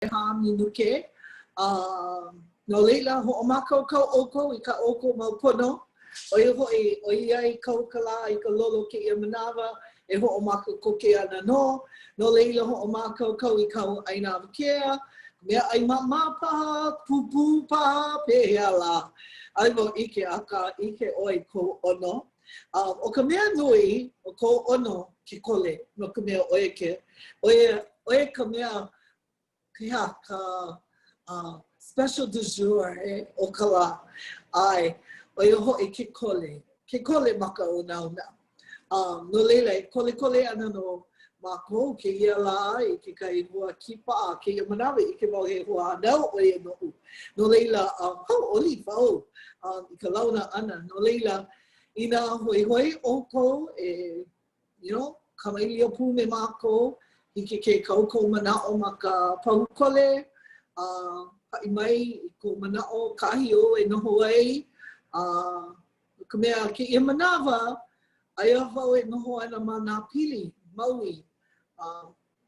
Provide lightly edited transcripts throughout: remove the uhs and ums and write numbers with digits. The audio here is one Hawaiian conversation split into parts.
minuke. A no laila, hoʻomākaukau ʻoukou i kā ʻoukou mau pono, ʻo ia hoʻi, ʻoiai kau ka lā i ka lolo kēia manawa, e hoʻomaka koke ana nō. No laila, hoʻomākaukau i kāu ʻaina awakea, meaʻai māmā paha, pūpū paha, pehea lā. ʻAʻole wau ʻike, akā ʻike ʻoe i kou ʻono. A ʻo ka mea nui, ʻo kou ʻono ke kole, no ka mea ʻo ia ke, ʻo ia, ʻo ia ka mea He aha ka uh, special du jour eh, o ka lā? ʻAe, ʻo ia hoʻi ke kole, ke kole ma ka unauna. Um, no laila, e kolekole ana nō mākou kēia lā i kekahi hoa kipa a kēia manawa ʻike wau he hoa hānau ʻo ia noʻu. No laila, um, hauʻoli wau um, i ka launa ʻana. No laila, inā hoihoi ʻoukou e You know, kamaʻilio pū me mākou, hiki ke kau kou manaʻo ma ka pahu kole, a haʻi mai i kou manaʻo kahi ou e noho ai, a no ka mea, kēia manawa, aia wau e noho ana ma Nāpili, Maui, a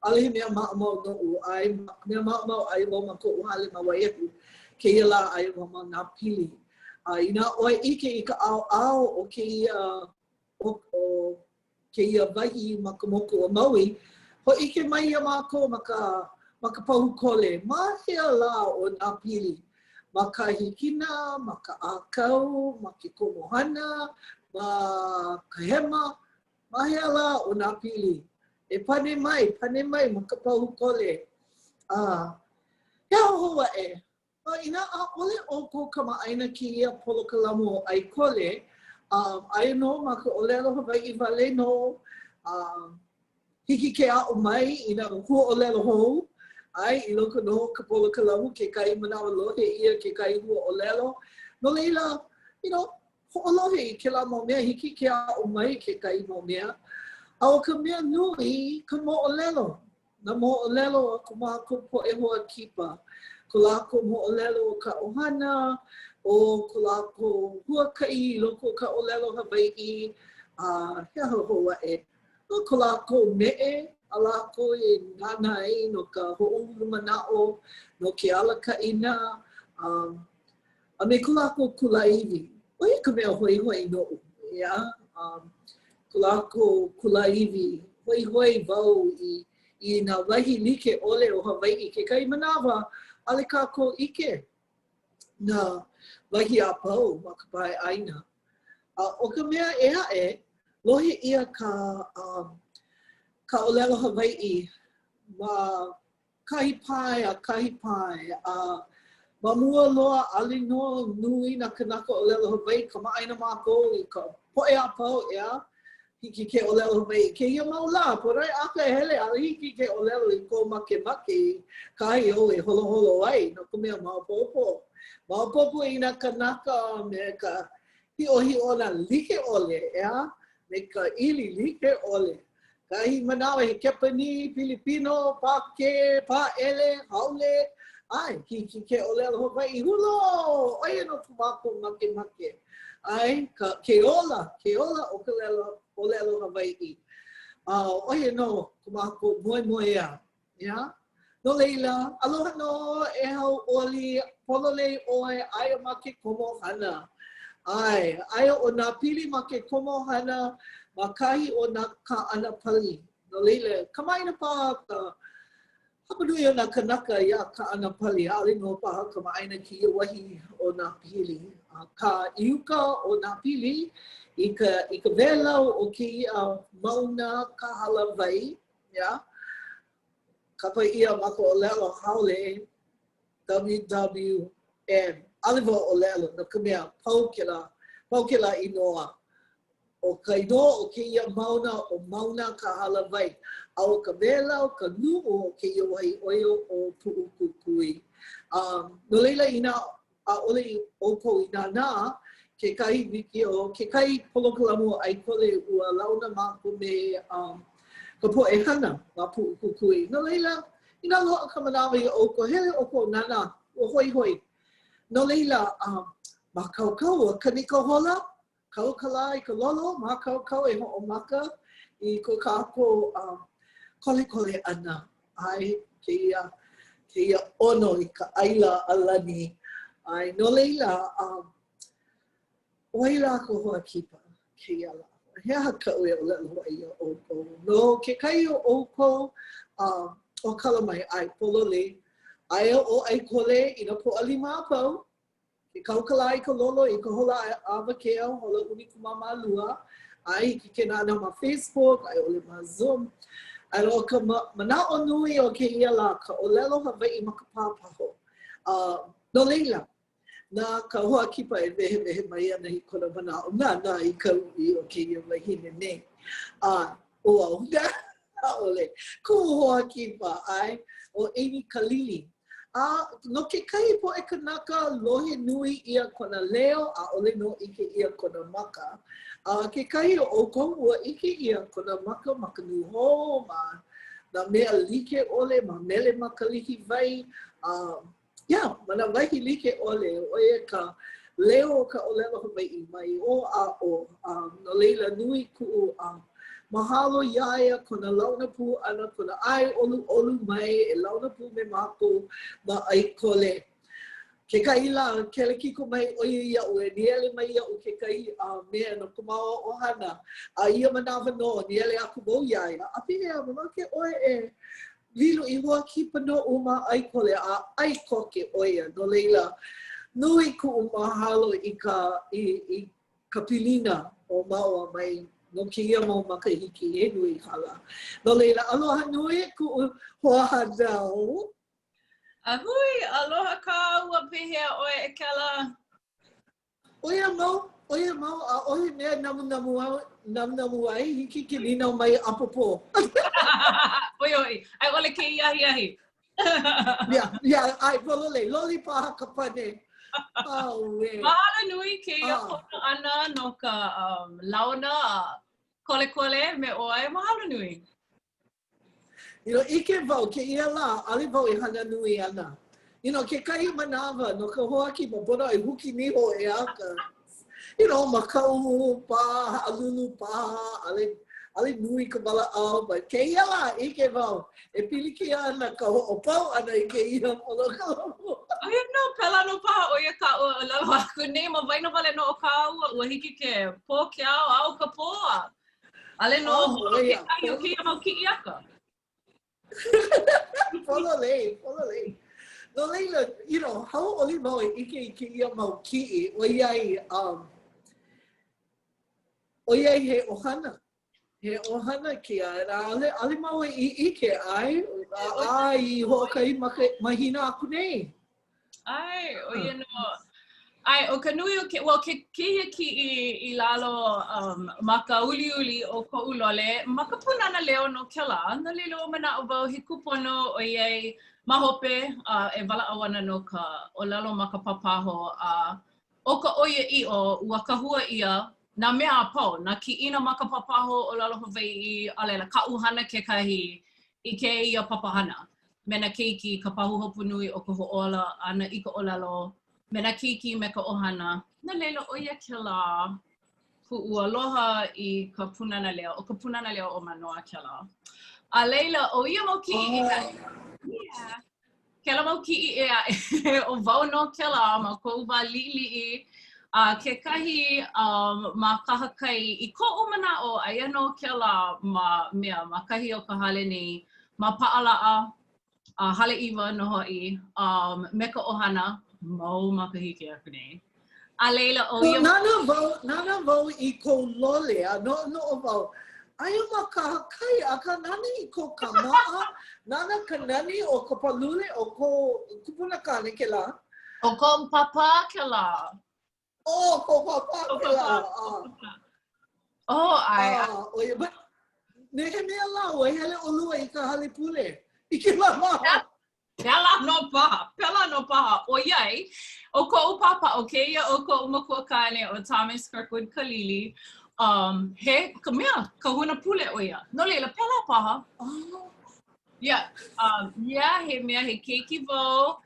ʻaʻole he mea maʻamau noʻu, ʻae, ka mea maʻamau aia wau ma koʻu hale ma Waiehu, kēia lā aia wau ma Nāpili. A inā ʻoe ʻike i ka ʻaoʻao o kēia o kēia wahi ma ka moku o Maui, hōʻike mai iā mākou ma ka, ma ka pahu kole, ma hea lā ʻo Nāpili? Ma ka hikina, ma ka ʻākau, ma ke komohana, ma ka hema, ma hea lā ʻo Nāpili? E pane mai, pane mai ma ka pahu kole. A, he aha hou aʻe? A inā ʻaʻole ʻoukou kamaʻāina kēia polokalamu ʻo ʻAikole, um, aia nō ma ka ʻōlelo Hawaiʻi wale nō, um, hiki ke aʻo mai i nā huaʻōlelo hou, ʻae, i loko nō o ka polokalamu kekahi manawa lohe ʻia kekahi huaʻōlelo. No laila, you know, hoʻolohe i kēlā mau mea, hiki ke aʻo mai kekahi mau mea. A ʻo ka mea nui, ka moʻolelo. Nā moʻolelo a ko mākou poʻe hoa kipa, ko lākou moʻolelo o ka ʻohana, o ko lākou huakaʻi i loko o ka ʻōlelo Hawaiʻi, a he aha hou aʻe, no ko lākou neʻe a lākou e nānā ai no ka hoʻoulu manaʻo, no ke alakaʻina, a a me ko lākou kulāiwi. ʻO ia ka mea hoihoi noʻu, ʻeā? Um, ko lākou kulāiwi, hoihoi wau i, i nā wahi like ʻole o Hawaiʻi. Kekahi manawa, ʻaʻole kākou ʻike nā wahi a pau ma ka pae ʻāina. A ʻo ka mea ʻē aʻe, lohe ʻia ka, um, ka ʻōlelo Hawaiʻi ma kahi pae a kahi pae, a ma mua loa, ʻaʻole nō nui nā kanaka ʻōlelo Hawaiʻi, kamaʻāina mākou i ka poʻe a pau, ʻeā, hiki ke ʻōlelo Hawaiʻi. Kēia mau lā, pō aka e hele, ʻaʻole hiki ke ʻōlelo i kou makemake i kahi ou e holoholo ai, no ka mea, maopopo. Maopopo i nā kanaka me ka hiʻohiʻona like ʻole, ʻeā, me ka ʻili like ʻole. Kahi manawa he Kepanī, Pilipino, Pākē, Pāʻele, Haole, ʻae, hiki ke ʻōlelo Hawaiʻi, hulō! ʻO ia nō ko mākou makemake. ʻAe, ka, ke ola, ke ola o ka lelo, ʻōlelo Hawaiʻi. A ʻo ia nō ko mākou moemoeā. ʻEā? No laila, aloha nō e hauʻoli, pololei ʻoe, aia ma ke komohana. ʻAe, aia ʻo Nāpili ma ke komohana ma kahi o nā Kāʻanapali. No laila, kamaʻāina paha ka hapanui o nā kanaka iā Kāʻanapali, ʻaʻole nō paha kamaʻāina kēia wahi o Nāpili. Akā, i uka o Nāpili, i ka, i ka wēlau o kēia mauna Kahalawai, ʻeā, Kapa ʻia ma ka ʻōlelo haole WWM. ʻAʻole wau ʻōlelo, no ka mea, pau kēlā, pau kēlā inoa. ʻO ka inoa o kēia mauna ʻo Mauna Kahalawai, a ʻo ka wēlau, ka nuʻu o kēia wahi ʻo ia ʻo Puʻukukui. Um, no laila, inā ʻaʻole ʻoukou i nānā kekahi wikiō, kekahi polokalamu ʻAikole ua launa mākou me um, ka poʻe hana ma Puʻukukui. No laila, inā loaʻa ka manawa iā ʻoukou, hele ʻoukou nānā, ua hoihoi. No laila, um, mākaukau, ua kani ka hola, Kau ka lā i ka lolo, mākaukau e hoʻomaka i ko kākou um, kolekole ʻana. ʻAe, kēia, kēia ʻono i ka ʻaila ʻalani. ʻAe, no laila, um, ʻo wai lā ka hoa kipa kēia lā? He aha kaʻu e ʻōlelo ai iā ʻoukou? No kekahi o ʻoukou, um, ʻo kala mai, ʻae, pololei. Aia ʻo ʻAikole i nā Pōʻalima a pau, Ke kau ka lā i ka lolo i ka hola awakea, hola 12, a hiki ke nānā ma Facebook a i ʻole ma Zoom. A ʻo ka manaʻo nui o kēia lā, ka ʻōlelo Hawaiʻi ma ka pāpaho. Uh, no laila, na ka hoa kipa e wehewehe mai ana i kona manaʻo nānā i ka uʻi o kēia wahine nei. A uh, ʻo au, ʻaʻole, kuʻu hoa kipa, ʻae, ʻo Amy Kalili. A no kekahi poʻe kanaka, lohe nui ʻia kona leo, ʻaʻole nō ʻike ʻia kona maka. A kekahi o ʻoukou, ua ʻike ʻia kona maka ma ka nūhou, ma nā mea like ʻole, ma Mele ma Kalihiwai, a yeah, ma nā wahi like ʻole, ʻo ia ka leo o ka ʻōlelo Hawaiʻi mai ʻō a ʻō. A no laila, nui kuʻu a Mahalo iā ia kona launa pū ʻana, kona ʻae ʻoluʻolu mai e launa pū me mākou ma ʻAikole. Kekahi lā, kelekiko mai ʻo ia iaʻu e nīele mai iaʻu kekahi mea no ko māua ʻohana, a ia manawa nō, nīele aku wau iā ia, a pehea, mamake ʻoe e lilo i hoa kipa noʻu ma ʻAikole, a ʻae koke ʻo ia. No laila, nui kuʻu mahalo i ka, i, i ka pilina o māua mai no kēia mau makahiki he nui hala. No laila, aloha nui e kuʻu hoahānau. A hui, aloha kāua, pehea ʻoe e Kela? ʻO ia mau, ʻo ia mau, ʻaʻohe mea namunamu au, namunamu ai, hiki ke nīnau mai ʻapōpō. ʻO ia hoʻi, a i ʻole kēia ahiahi. Yeah, yeah, ʻae, pololei, loli paha ka pane. Auē. Mahalo nui kēia ah. pono ʻana no ka um, launa kolekole me ʻoe. Mahalo nui. You know, ʻike wau, kēia lā, ʻaʻole wau e hana nui ana. You know, kekahi manawa no ka hoa kipa, pono e huki niho ʻeā ka, you know, makaʻu paha, haʻalulu paha, ʻaʻole, ʻaʻole nui ka walaʻau, but kēia lā, ʻike wau, e pilikia ana ka hoʻopau ʻana i kēia polokalamu. ʻO ia nō, pēlā nō paha ʻo ia kaʻu e ʻōlelo aku nei, ma waena wale nō o kāua, ua hiki ke pō ke ao, ao ka pō, a ʻaʻole nō holo kekahi o kēia mau kiʻi aka. Pololei, pololei. No laila, you know, hauʻoli wau e ʻike i kēia mau kiʻi, ʻoiai, um, ʻoiai he ʻohana. He ʻohana kēia, ʻaʻole, ʻaʻole māua i ʻike, ʻae, a, a i hoʻokahi mahina aku nei. ʻAe, ʻo ia nō. ʻAe, ʻo ka nui o ke, well, ke, kēia kiʻi i lalo um, ma ka uliuli o koʻu lole, ma ka Pūnana Leo nō kēlā. No laila, ua manaʻo wau he kūpono ʻoiai ma hope uh, e walaʻau ana no ka ʻōlelo ma ka pāpaho a ʻo ka ʻoiaʻiʻo, ua kahua ʻia nā mea a pau, nā kiʻina ma ka pāpaho ʻōlelo Hawaiʻi, a laila, kaʻu hana kekahi i kēia papahana. me nā keiki, ka pahuhopu nui o ka hoʻōla ʻana i ka ʻōlelo, me nā keiki me ka ʻohana. No laila, ʻo ia kēlā kuʻu aloha i ka Pūnana Leo, ʻo ka Pūnana Leo o Mānoa kēlā. A laila, ʻo ia mau kiʻi ʻē aʻe, yeah, kēlā mau kiʻi ʻē aʻe, ʻo wau nō kēlā ma koʻu wā liʻiliʻi, a kekahi um, ma kahakai, i koʻu manaʻo, aia nō kēlā ma mea, ma kahi o ka hale nei, ma Paʻalaʻa, a Haleʻiwa nō hoʻi, um, me ka ʻohana, mau makahiki aku nei. A laila, ʻo ia... Nānā wau, nānā wau i kou lole, a noʻonoʻo wau, aia ma kahakai, akā nānā i kou kāmaʻa, nānā ka nani o ka pālule o kou kupunakāne kēlā. ʻO koʻu pāpā kēlā. ʻO kou pāpā kēlā. Oh, ʻae. ʻO ia, but, me he mea lā, ua hele ʻolua i ka hale pule i kēlā lā. Pēlā nō paha, pēlā nō paha, ʻoiai, ʻo koʻu pāpā, ʻo kēia ʻo koʻu makuakāne, ʻo Thomas Kirkwood Kalili, um, he ka mea, kahuna pule ʻo ia. No laila, pēlā paha. Oh. Yeah, um, yeah, he mea, he keiki wau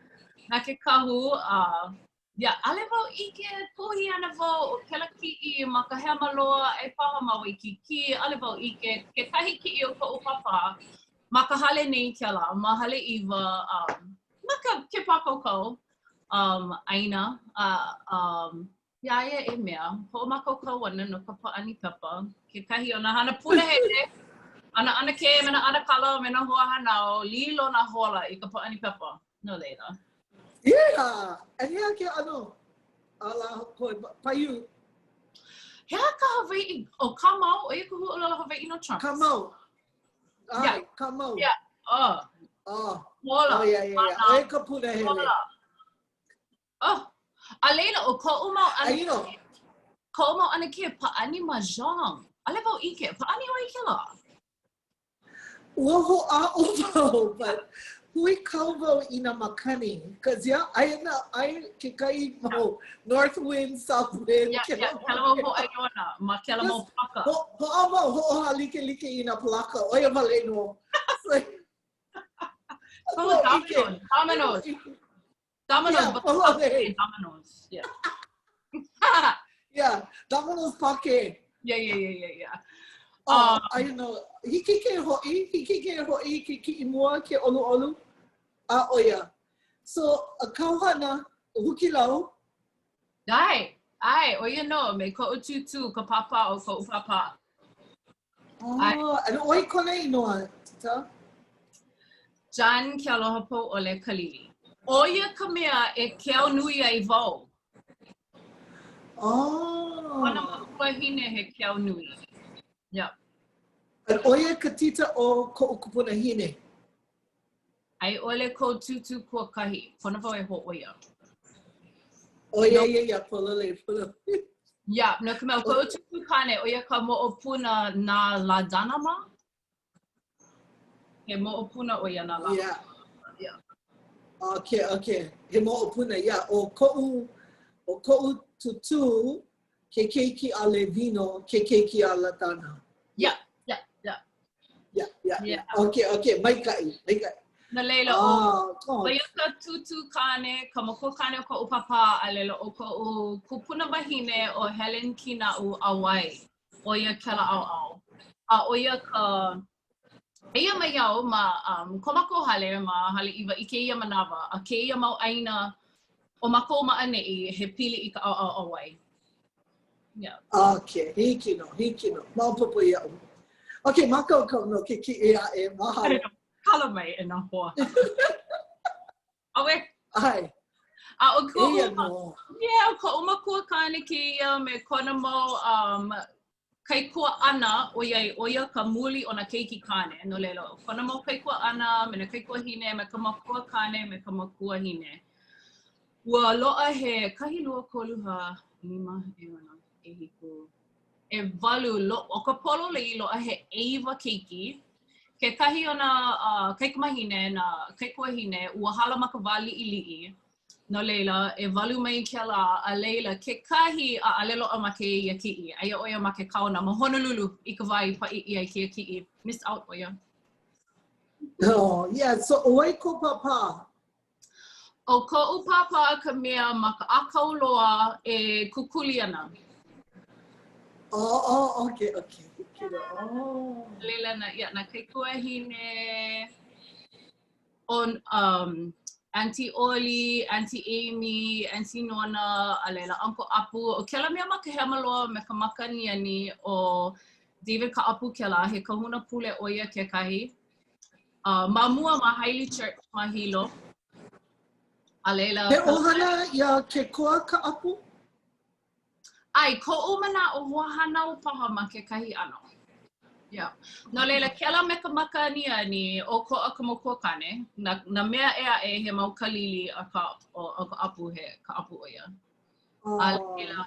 na ke kahu, uh, Yeah, ʻaʻole wau ʻike, kuhi ana wau ʻo kēlā kiʻi ma ka hema loa a paha ma Waikīkī, ʻaʻole wau ʻike, kekahi kiʻi o koʻu pāpā ma ka hale nei kēlā, ma Haleʻiwa, um. Ma ka ke pākaukau um, ʻaina, a um, iā ia e mea, hoʻomākaukau ana no ka pāʻani pepa, kekahi o nā hana punahele a nā ʻanakē me nā ʻanakala me nā hoahānau, lilo nā hola i ka pāʻani pepa. No laila. Yeah! And he aha ke ʻano a lākou e paio? He aha ka Hawaiʻi? ʻO kāmau, ʻo ia ka huaʻōlelo Hawaiʻi no chunks. Kāmau. ʻAe, yeah. kāmau. Yeah. Oh. Oh. Hola. Oh, yeah, yeah, yeah. ʻO ia ka punahele. Hola. Oh. A laila, ʻo koʻu mau ʻanakē, you know. koʻu mau ʻanakē pāʻani mahjong. ʻAʻole wau ʻike. Pāʻani ʻoe i kēlā? Ua hoʻāʻo wau, but huikau wau i nā makani. Cause yeah, aia nā, aia kekahi mau north wind, south wind. Yeah, yeah, kēlā mau hōʻailona ma kēlā mau palaka. Hoʻāʻo wau, hoʻohālikelike i nā palaka, ʻo ia wale nō. So, dominoes, dominoes. Dominoes, yeah, but yeah, dominoes. Yeah. yeah, dominoes pākē. Yeah, yeah, yeah, yeah, yeah. Oh, um, I know. Hiki ke hoʻi, hiki ke hoʻi ke kiʻi mua, ke ʻoluʻolu. A ʻo ia. So, a kauhana, hukilau. ʻAe, ʻae, ʻo ia nō, me koʻu tūtū, ka pāpā o koʻu pāpā. Oh, and ʻo wai kona inoa, Tita? John Kealohapauʻole Kalili. ʻO ia ka mea e keo nui ai wau. Oh. Kona makuahine he keo nui. Yep. And ʻo ia ka tita o koʻu kupunahine. A i ʻole kou tūtū kuakahi, pono wau e hōʻoia. Oh, yeah, yeah, yeah, pololei, pololei. Yeah, no ka mea, koʻu tūtū kāne, ʻo ia ka moʻopuna na Ladana mā? He moʻopuna ʻo ia na Ladana. Yeah. Yeah. Okay, okay. He moʻopuna, yeah. ʻO koʻu, ʻo koʻu tūtū, ke keiki a Levino, ke keiki a Ladana. Yeah, yeah, yeah. Yeah, yeah, yeah. Okay, okay, maikaʻi, maikaʻi. No laila, ʻo, ah, ʻo ia ka tūtū kāne, ka makua kāne o koʻu pāpā, a laila ʻo koʻu kupuna wahine ʻo Helen Kīnaʻu Auwae, ʻo ia kēlā ʻaoʻao. A ʻo ia ka, eia mai au ma um, ko mākou hale ma Haleʻiwa i kēia manawa, a kēia mau ʻāina o mākou ma ʻaneʻi, he pili i ka ʻaoʻao Auwae. Yeah. Okay, hiki nō, hiki nō. Maopopo iaʻu. Okay, mākaukau no ke kiʻi aʻe. Mahalo. Kala mai e nā hoa. ʻAuē. ʻAe. A ʻo koʻu, Eia nō. yeah, ʻo koʻu makua kāne kēia me kona mau um, kaikuaʻana, ʻoiai ʻo ia ka muli o nā keiki kāne. No laila, ʻo kona mau kaikuaʻana me nā kaikuahine, me ka makua kāne me ka makuahine. Ua loaʻa he kahi lua kolu hā ʻelima ʻeono ʻehiku ʻewalu lo, ʻo ka pololei loaʻa he ʻeiwa keiki. Kekahi o nā uh, kaikamahine, nā kaikuahine, ua hala ma ka wā liʻiliʻi. No laila, ʻewalu mai kēlā, a laila, kekahi ʻaʻole loaʻa ma kēia kiʻi. Aia ʻo ia ma ke kaona ma Honolulu i ka wā i paʻi ʻia ai kēia kiʻi. Miss out ʻo ia. Oh, yeah, so ʻo wai kou pāpā? ʻO koʻu pāpā ka mea ma ka ʻākau loa e kukuli ana. Oh, oh, okay, okay. Oh. Laila na, yeah, nā kaikuahine, ʻo um, Auntie Oli, Auntie Amy, Auntie Nona, a laila Uncle Apu. ʻO kēlā mea ma ka hema loa me ka maka aniani ʻo David Kaʻapu kēlā, he kahuna pule ʻo ia kekahi. Uh, ma mua ma Haili Church ma Hilo. A laila... He ʻohana iā Kekoa Kaʻapu? ʻAe, koʻu manaʻo hoahānau paha ma kekahi ʻano. Yeah. No laila, kēlā me ka maka aniani, ʻokoʻa ka makua kāne, nā, nā mea ʻē aʻe he mau Kalili akā ʻo, ʻo Kaʻapu he Kaʻapu ʻo ia. Oh. A laila,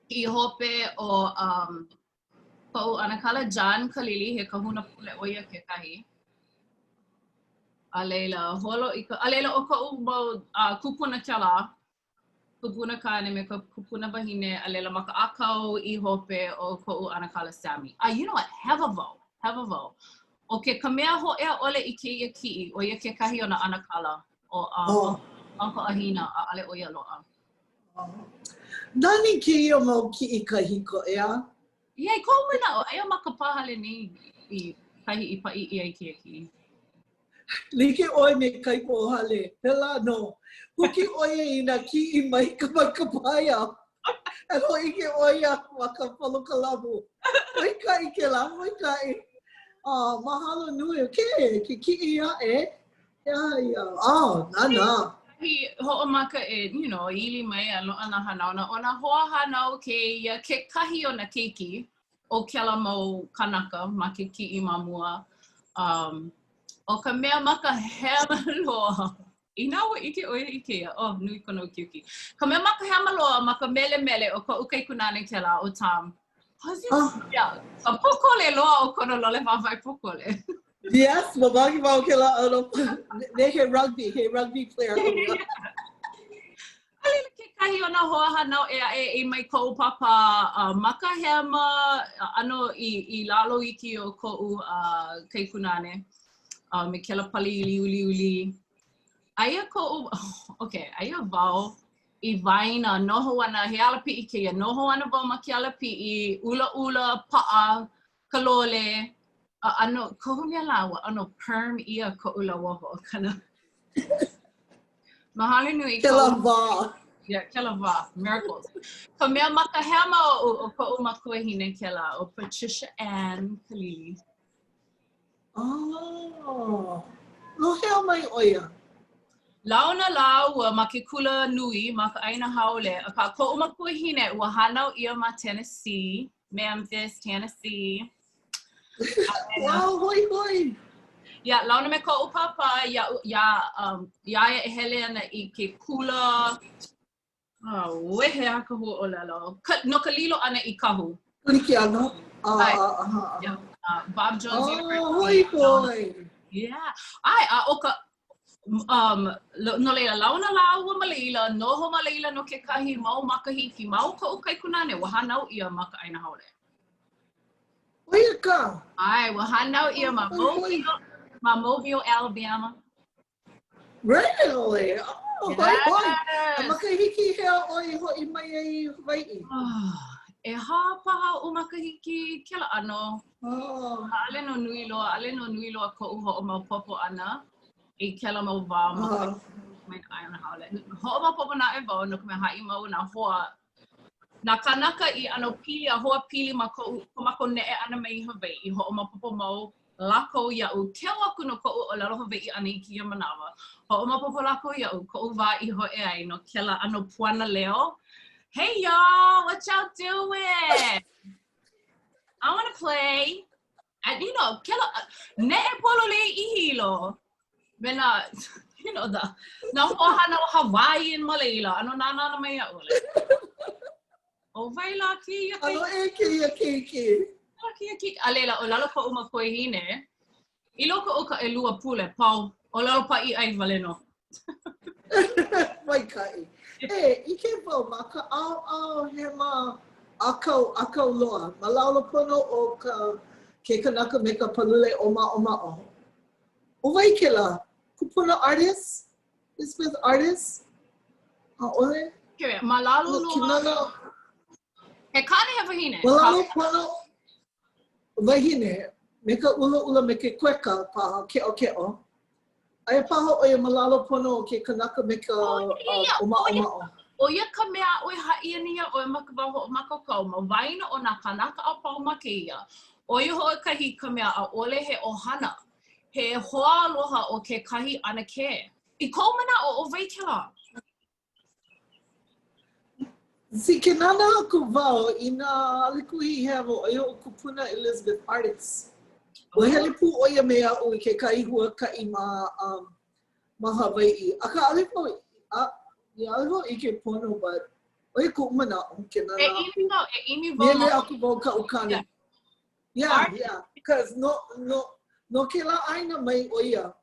i hope o um, Koʻu ʻanakala John Kalili, he kahuna pule ʻo ia kekahi. A laila, holo i ka, a laila ʻo koʻu mau uh, kupuna kēlā, kupuna kāne me ka kupuna wahine, a laila ma ka ʻākau i hope o koʻu ʻanakala Sammy. A you know what, hewa wau, hewa wau. ʻO ke ka mea hōʻea ʻole i kēia kiʻi, ʻo ia kekahi o nā ʻanakala ʻo um, oh. Uncle Ahina, ʻaʻole ʻo ia loaʻa. Nani kēia mau kiʻi kahiko, ʻeā? Yeah, i koʻu manaʻo, aia ma ka pā hale nei i kahi i paʻi ʻia ai kēia kiʻi. Like ʻoe me Kaipo Hale, pēlā nō. Huki ʻo ia i nā kiʻi mai ka mai ka paia. E hōʻike ʻo ia ma ka polokalamu. Maikaʻi kēlā, maikaʻi. Uh, mahalo nui. Okay, ke kiʻi aʻe. He aha ia? Oh, nānā. He hoʻomaka e, you know, ili mai a loaʻa nā hanauna. ʻO nā hoahānau kēia, kekahi o nā keiki o kēlā mau kānaka ma ke kiʻi ma mua. Um, ʻo ka mea maka hema loa, inā ua ʻike ʻoe i kēia, oh, nui kona ukiuki. Ka mea maka hema loa ma ka melemele ʻo koʻu kaikunāne kēlā, ʻo Tom. How's he? Oh. Yeah, ka pōkole loa o kona lole wāwae pōkole. Yes, mamake wau kēlā ʻano. Me he rugby, he rugby player. A laila kekahi o nā hoahānau ʻē aʻe i mai koʻu pāpā uh, ma ka hema ʻano i, i lalo iki o koʻu uh, kaikunāne uh, me kēlā pale ʻili uliuli. Aia koʻu, okay, aia wau i waena, noho ana, he alapiʻi kēia, noho ana wau ma ke alapiʻi, ʻulaʻula, paʻa ka lole, a ʻano, kohu mea lā, ua ʻano perm ʻia koʻu lauoho. Kana. Mahalo nui. Kēlā wā. Yeah, kēlā wā. Miracles. Ka mea maka hema oʻu, ʻo koʻu makuahine kēlā, ʻo Patricia Ann Kalili. Oh. No hea mai ʻo ia? Launa lāua ma ke kula nui ma ka ʻāina haole, akā koʻu makuahine ua hānau ʻia ma Tennessee. Memphis, Tennessee. Wow, hoihoi! Yeah, launa me koʻu pāpā iā, iā, um, iā ia e hele ana i ke kula, oh, he aha ka huaʻōlelo, ka, no ka lilo ʻana i kahu. Kulikiano. Ah, ah, ah, ah. Yeah. Uh, Bob Jones oh, University. Hoihoi. Yeah. ʻAe, a ʻo ka, um, no laila, launa lāua ma laila, noho ma laila no kekahi mau makahiki. Ma o koʻu kaikunāne, ua hānau ʻia ma ka ʻāina haole. ʻO ia kā? ʻAe, ua hānau ʻia ma Mobile, ma Mobile, Alabama. Really? Oh, yes. Hoi, hoi. A makahiki hea ʻoe i hoʻi mai ai i Hawaiʻi? Oh, ʻehā paha oʻu makahiki kēlā ʻano. Oh. ʻAʻole nō nui loa, ʻaʻole nō nui loa koʻu hoʻomaopopo ʻana i kēlā mau wā ma ka mai ka ʻāina haole. Hoʻomaopopo naʻe wau no ka mea haʻi mau nā hoa, nā kānaka i ʻano pili a hoa pili ma koʻu, ko mākou neʻe ʻana mai i Hawaiʻi, hoʻomaopopo mau lākou iaʻu, keu aku no koʻu ʻōlelo Hawaiʻi ʻana i kēia manawa. Hoʻomaopopo lākou iaʻu, koʻu wā i hoe ai no kēlā ʻano puana leo. Hey y'all, what y'all doing? I wanna play. And you know, kēlā, neʻe pololei i Hilo. Me nā, you know, the, nā hoahānau Hawaiian ma laila, ʻano nānā ana mai iaʻu. Like, ʻo wai lā kēia keiki? ʻAno ʻē kēia keiki. Lā kēia keiki. A laila, ʻōlelo koʻu makuahine, I loko o ka ʻelua pule, pau, ʻōlelo paʻiʻai wale nō. Maikaʻi. E, ʻike wau ma ka ʻaoʻao hema ʻākau, ʻākau loa, ma lalo pono o ka ke kanaka me ka palule ʻōmaʻomaʻo. ʻO wai kēlā? Kupuna Artis? Elizabeth Artis? ʻAʻole? Okay, ma lalo loa. He kāne he wahine? Ma lalo pono wahine me ka ʻulaʻula me ke kueka paha, keʻokeʻo. Aia paha ʻo ia ma lalo pono o ke kanaka me ka ʻōmaʻomaʻo. ʻO ia ka mea aʻu e haʻi ana iā ʻoe ma ka wā hoʻomākaukau, ma waena o nā kānaka a pau ma kēia, ʻo ia hoʻokahi ka mea ʻaʻole he ʻohana, he hoaaloha o kekahi ʻanakē. I kou manaʻo, ʻo wai kēlā? See, ke nānā aku wau inā ʻaʻole kuhihewa ʻo ia ʻo Kupuna Elizabeth Artis. Ua hele pū ʻo ia me aʻu i kekahi huakaʻi ma, um, ma Hawaiʻi. Akā, ʻaʻole wau, a, ʻaʻole wau ʻike pono, but ʻo ia koʻu manaʻo ke nānā E ʻimi wau, e ʻimi wau. Nele aku wau kaʻu kāne. Yeah, yeah. Cause no, no, no kēlā ʻāina mai ʻo ia.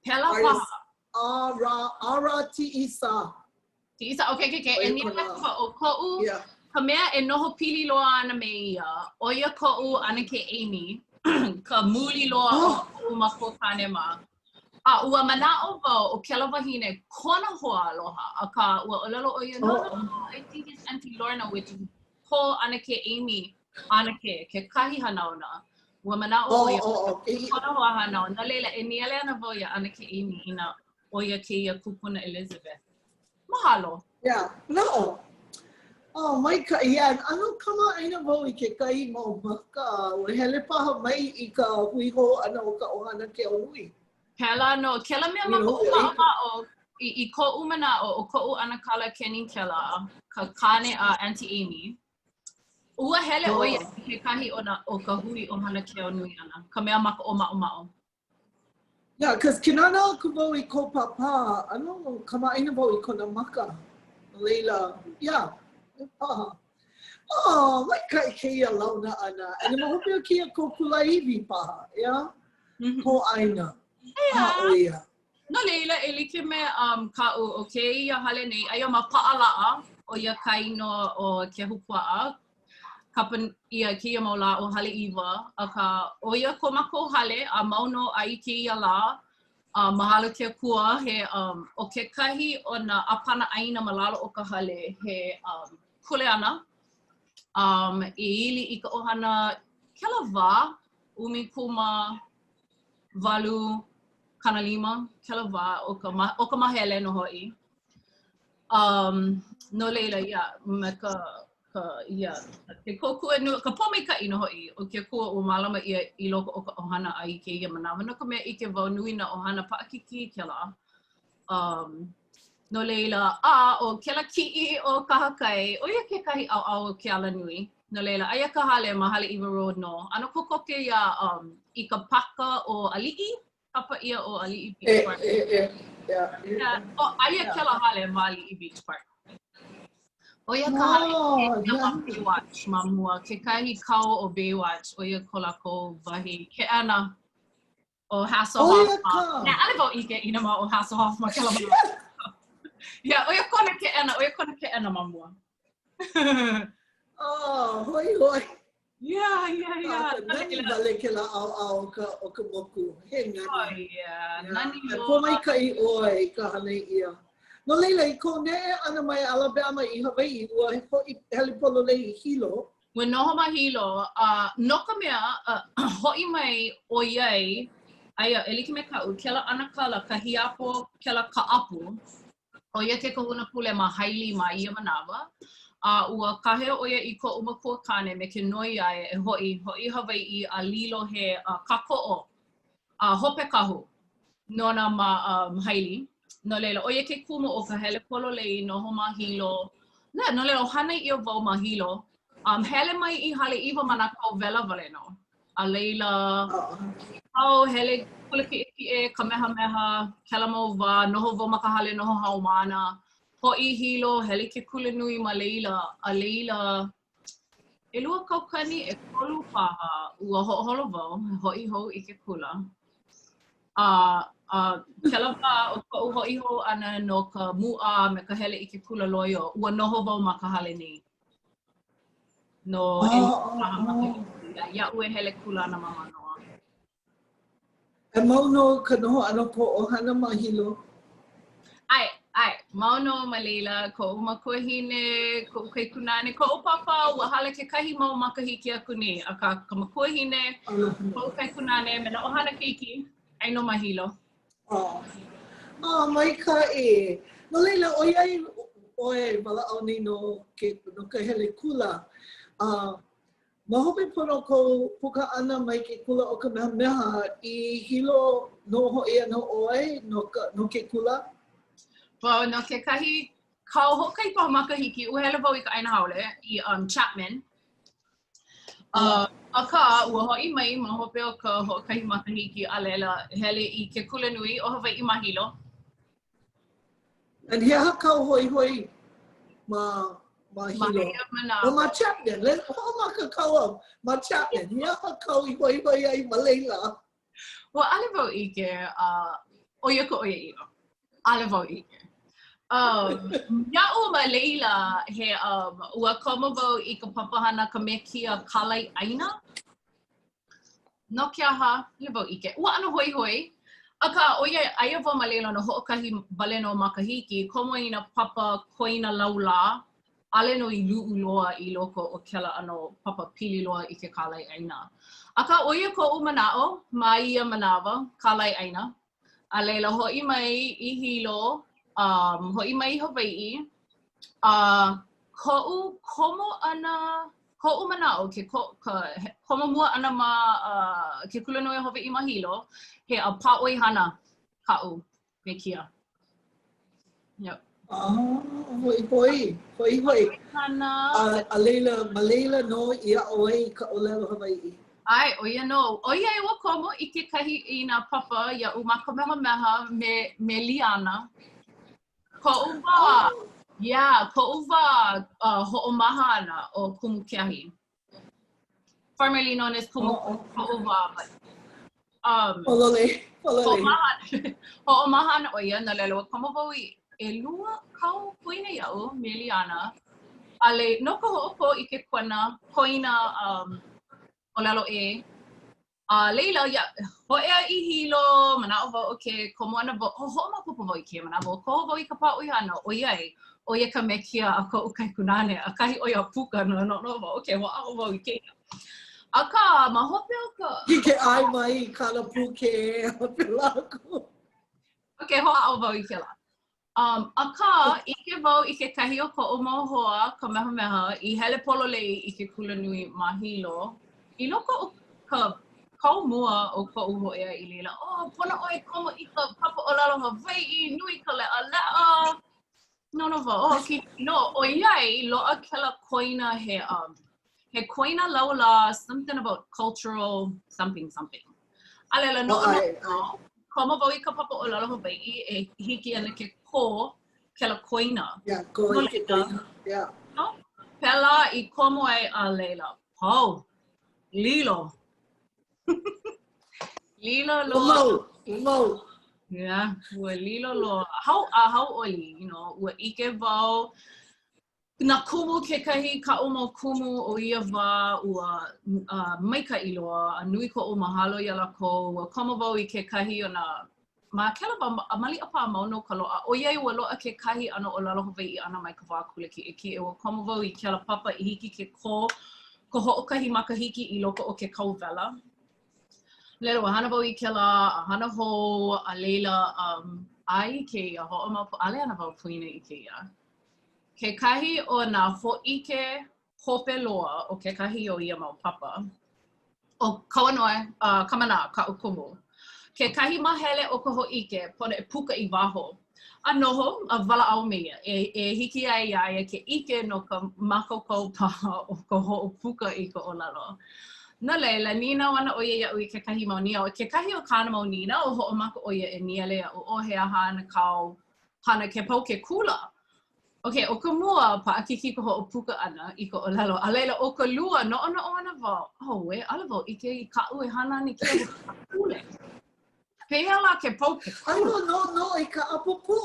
Pēlā paha. A-ra, A-ra-ti-i-sa. Ti-i-sa, okay, okay, okay. E nīnau aku wau, ʻo koʻu, yeah. ka mea e noho pili loa ana me ia, ʻo ia koʻu ʻanakē Amy, ka muli loa oh. o koʻu makuakāne mā. A ua manaʻo wau ʻo kēlā wahine kona hoa aloha, akā ua ʻōlelo ʻo ia, no, no, no, I think it's Auntie Lorna, which is ko ʻanakē Amy, ʻanakē, kekahi hanauna. Ua manaʻo ʻo ia, kona hoahānau. No laila, e nīele ana wau iā ʻAnakē Amy inā ʻo ia kēia kupuna Elizabeth. Mahalo. Yeah, manaʻo. Oh, maikaʻi. Yeah, ʻano kamaʻāina wau i kekahi mau maka. Ua hele paha mai i ka hui hou ʻana o ka ʻohana Keaunui. Pēlā nō. Kēlā mea ma koʻu maʻomaʻo, i, i koʻu manaʻo, ʻo koʻu ʻanakala Kenny kēlā, ka kāne a Auntie Amy, ua hele ʻo ia i kekahi o, na, o ka hui ʻohana Keaunui ʻana, ka mea ma ka ʻōmaʻomaʻo. Yeah, cause ke nānā aku wau i kou pāpā, ʻano kamaʻāina wau i kona maka. No laila, yeah, paha. Oh, maikaʻi kēia launa ʻana. And ma hope o kēia kou kulāiwi paha, yeah? Mm -hmm. Kou ʻāina. Yeah. ʻO ia. No laila, e like me um, kaʻu o kēia hale nei, aia ma Paʻalaʻa, ʻo ia ka inoa o ke ahupuaʻa, kapa ʻia kēia mau lā ʻo Haleʻiwa, akā, ʻo ia ko mākou hale a mau nō a i kēia lā, a mahalo ke Akua, he, um, ʻo kekahi o nā ʻāpana ʻāina ma lalo o ka hale, he um, kuleana, um, i ili i ka ʻohana kēlā wā, 18 50, kēlā wā o ka, o ka mahele nō hoʻi. Um, no laila, yeah, me ka, ka, yeah, ke kōkua nui, ka pōmaikaʻi nō hoʻi o ke Akua ua mālama ʻia i loko o ka ʻohana a i kēia manawa. No ka mea, ʻike wau nui nā ʻohana paʻakikī kēlā. Um, no laila, a ʻo kēlā kiʻi o kahakai, ʻo ia kekahi ʻaoʻao o ke alanui. No laila, aia ka hale ma Haleʻiwa Road nō. ʻAno kokoke iā, um, i ka pāka ʻo Aliʻi, kapa ʻia ʻo Aliʻi Beach Park. E, e, e, yeah, yeah. Oh, aia yeah. kēlā hale ma Aliʻi Beach Park. ʻO ia ka hale oh, yeah. ma Baywatch ma mua, kekahi kau o Baywatch, ʻo ia ko lākou wahi keʻena ʻo Hasselhoff. ʻO ia ka. Yeah, ʻaʻole wau ʻike inā mau ʻo Hasselhoff ma kēlā manawa. Yeah, ʻo ia kona keʻena, ʻo ia kona keʻena ma mua. Oh, hoihoi. Yeah, yeah, yeah. Ah, nani wale kēlā ʻaoʻao o ka, o ka moku. He nani. Oh, yeah. yeah. Nani loa. Pōmaikaʻi ʻoe i ka hānai ʻia. No laila, i kou neʻe ʻana mai Alabama i Hawaiʻi, ua hoʻi hele pololei i Hilo. Ua noho ma Hilo, a no ka mea, hoʻi mai ʻoiai, aia, e like me kaʻu, kēlā ʻanakala, ka hiapo, kēlā Kaʻapu, ʻo ia ke kahuna pule ma Haili ma ia manawa, a ua kāhea ʻo ia i koʻu makuakāne me ke noi aʻe e hoʻi, hoʻi i Hawaiʻi a lilo he kākoʻo a hope kahu nona ma um, Haili. No laila, ʻo ia ke kumu o ka hele pololei noho ma Hilo. Na, no laila, hānai ʻia wau ma Hilo. Um, hele mai i Haleʻiwa ma nā kau wela wale nō. A laila, kau hele kula kiʻekiʻe, Kamehameha, kēlā mau wā, noho wau ma ka hale noho haumāna. Hoʻi Hilo, hele i ke kula nui ma laila, a laila, 2003 paha, ua hoʻoholo wau e hoʻi hou i ke kula. A, a kēlā wā o koʻu hoʻi hou ʻana no ka mūʻā me ka hele i ke kula loio, ua noho wau ma ka hale nei. No oh, oh, iaʻu e hele kula ana ma Mānoa. E mau nō ka noho ʻana o kou ʻohana ma Hilo? ʻAe, ʻae, mau nō ma laila, koʻu makuahine, koʻu kaikunāne, koʻu pāpā, ua hala kekahi mau makahiki aku nei, akā ka makuahine, koʻu kaikunāne, me nā ʻohana keiki, aia nō ma Hilo. Oh, oh maikaʻi. No laila, ʻoiai ʻoe e walaʻau nei no ke, no ka hele kula, uh, Ma hope pono o kou puka ʻana mai ke kula ʻo Kamehameha, i Hilo nō hoʻi ana ʻoe no ka, no ke kula? Well, no kekahi kau hoʻokahi paha makahiki, ua hele wau i ka ʻāina haole, i um, Chapman. Uh, akā, ua hoʻi mai ma hope o ka hoʻokahi makahiki, a laila, hele i ke kula nui o Hawaiʻi ma Hilo. And he aha kāu hoihoi ma, ma Hilo? Ma oh, ma Chapman. Le, hoʻomaka kāua ma Chapman. He aha kāu i hoihoi ai ma laila? Well, ʻaʻole wau ʻike, uh, ʻo ia ka ʻoiaʻiʻo. ʻAʻole wau ʻike. Um, iaʻu ma laila, he, um, ua komo wau i ka papahana ka mekia kālai ʻāina. No ke aha, ʻaʻole wau ʻike. Ua ʻano hoihoi. Akā, ʻoiai aia wau ma laila no hoʻokahi wale nō makahiki, komo i nā papa koina laulā. ʻaʻole nō i luʻu loa i loko o kēlā ʻano papa pili loa i ke kālaiʻāina. Akā, ʻo ia koʻu manaʻo ma ia manawa, kālaiʻāina. A laila, hoʻi mai i Hilo, um, hoʻi mai i Hawaiʻi, a koʻu komo ʻana, koʻu manaʻo, ke ko, ka komo mua ʻana ma uh, ke Kulanui o Hawaiʻi ma Hilo, he uh, pāʻoihana kaʻu mekia. Yep. Ah, hoihoi, hoihoi. Hana. A, a laila, ma laila nō i aʻo ai i ka ʻōlelo Hawaiʻi. ʻAe, ʻo ia nō. ʻOiai ua komo i kekahi i nā papa iaʻu ma Kamehameha me, me Liana. Koʻu wā, oh. yeah, koʻu wā uh, hoʻomaha ʻana ʻo Kumu Keahi. Formerly known as Kumu oh, oh. Koʻu wā. But, um, Pololei, pololei. Hoʻomaha, hoʻomaha ana ʻo ia, no laila ua komo wau i ʻelua kau koina iaʻu me Liana. A le, no ka hoʻokō i ke koina, koina um, ʻōlelo ʻē. A laila, ia, hōʻea i Hilo, manaʻo wau, okay, komo ana wau, oh, hoʻomaopopo wau i kēia manawa, koho wau i ka pāʻoihana, ʻoiai, ʻo ia ka mekia a koʻu kaikunāne, ʻakahi ʻo ia a puka, no, noʻonoʻo wau, okay, hoʻāʻo wau i kēia. Akā, ma hope o ka... Hiki ke ʻae mai i kāna puke a pēlā aku. Okay, hoʻāʻo wau i kēlā. Um, akā, ʻike wau i kekahi o koʻu mau hoa Kamehameha i hele pololei i ke kulanui ma Hilo. I loko o ka kau mua o koʻu hōʻea i laila, oh, pono ʻoe komo i ka papa ʻōlelo Hawaiʻi, nui ka leʻaleʻa. Noʻonoʻo wau, oh, okay, no, ʻoiai, loaʻa kēlā koina he, um, he koina laulā, something about cultural something something. A laila, noʻonoʻo, komo wau i ka papa ʻōlelo Hawaiʻi e hiki ana ke kō kēlā koina. Yeah, kō i ke koina. Yeah. No? Pēlā i komo ai a laila, pau, lilo. lilo loa. Mau, mau. Yeah, ua lilo loa. Hau, a hauʻoli, you know, ua ʻike wau, Nā kumu kekahi, kaʻu mau kumu o ia wā, ua uh, maikaʻi loa a nui koʻu mahalo iā lākou. Ua komo wau i kekahi o nā ma kēlā wā, maliʻa paha mau nō ka loaʻa, ʻoiai ua loaʻa kekahi ʻano ʻōlelo Hawaiʻi ʻana mai ka wā kula kiʻekiʻe, ua komo wau i kēlā papa i hiki ke kō ka hoʻokahi makahiki i loko o ke kauwela. Laila, ua hana wau i kēlā, a hana hou, a laila, um, a i kēia, hoʻomaopopo, ʻaʻole ana wau poina i kēia. Kekahi o nā hōʻike hope loa o kekahi o ia mau papa, ʻo Kauanoe uh, Kamanā kaʻu kumu. Kekahi māhele o ka hōʻike, pono e puka i waho. A noho, a walaʻau me ia, e, e hiki ai iā ia ke ʻike no ka mākaukau paha o ka hoʻopuka i ka ʻōlelo. No laila, nīnau ana ʻo ia iaʻu i kekahi mau nīnau. Kekahi o kāna mau nīnau, hoʻomaka ʻo ia e nīele iaʻu, oh, he aha ana kāu hana ke pau ke kula. Okay, ʻo ka mua, paʻakikī ka hoʻopuka ʻana i ka ʻōlelo. A laila, ʻo ka lua, noʻonoʻo ana wau, auē, ʻaʻole wau ʻike i kaʻu e hana ana i kēia pule. Pehea lā ke pau ke kula? ʻAʻole noʻonoʻo i ka ʻapōpō.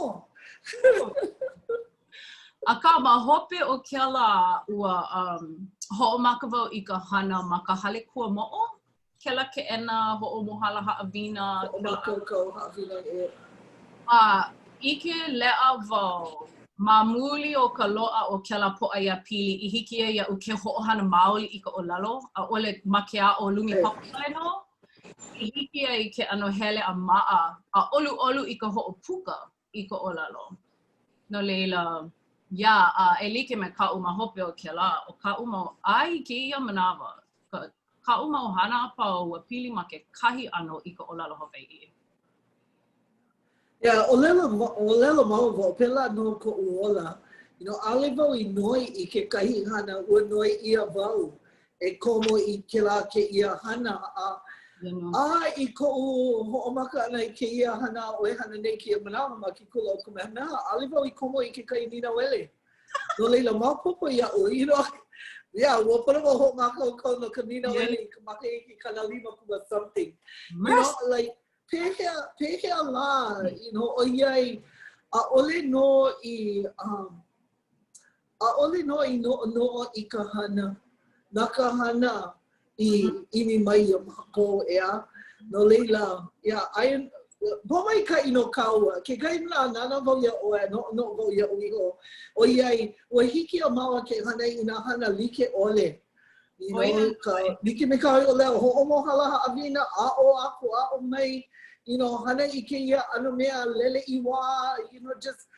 Akā, ma hope o kēlā, ua um, hoʻomaka wau i ka hana ma ka hale kuamoʻo, kēlā keʻena hoʻomohala haʻawina. Hoʻomākaukau haʻawina ʻē. A ʻike leʻa wau ma muli o ka loaʻa o kēlā pōʻaiapili i hiki ai iaʻu ke hoʻohana maoli i ka ʻōlelo, ʻaʻole ma ke aʻo lumi papa wale nō, i hiki ai ke ʻano hele a maʻa a ʻoluʻolu i ka hoʻopuka i ka ʻōlelo. No laila, yeah, a e like me kaʻu ma hope o kēlā, ʻo kaʻu mau, a i kēia manawa, ka, kaʻu mau hana a pau ua pili ma kekahi ʻano i ka ʻōlelo Hawaiʻi. Yeah, ʻōlelo, ʻōlelo mau wau, pēlā nō koʻu ola. You know, ʻaʻole wau i noi i kekahi hana, ua noi ʻia wau e komo i kēlā kēia hana a a i koʻu hoʻomaka ʻana i kēia hana aʻu e hana nei kēia manawa ma ke kula o Kamehameha, ʻaʻole wau i komo i kekahi nīnauele. No laila, maopopo iaʻu, you know, yeah, ua pono wau hoʻomākaukau no ka nīnauele i ka makahiki 50 kuma something. You know, like, pehea, pehea lā, you know, ʻoiai, ʻaʻole nō i, um, ʻAʻole nō i noʻonoʻo i ka hana, na ka hana i ʻimi mai iā mākou, ʻeā? No laila, yeah, aia. Pōmaikaʻi nō kāua. Kekahi manawa nānā wau iā ʻoe a noʻonoʻo wau iaʻu iho, ʻoiai, ua hiki iā māua ke hana i nā hana like ʻole. You know, ka, like me kāu ʻōlelo, hoʻomohala haʻawina, aʻo aku, aʻo mai, you know, hana i kēia ʻano mea, lele ʻīwā, you know, just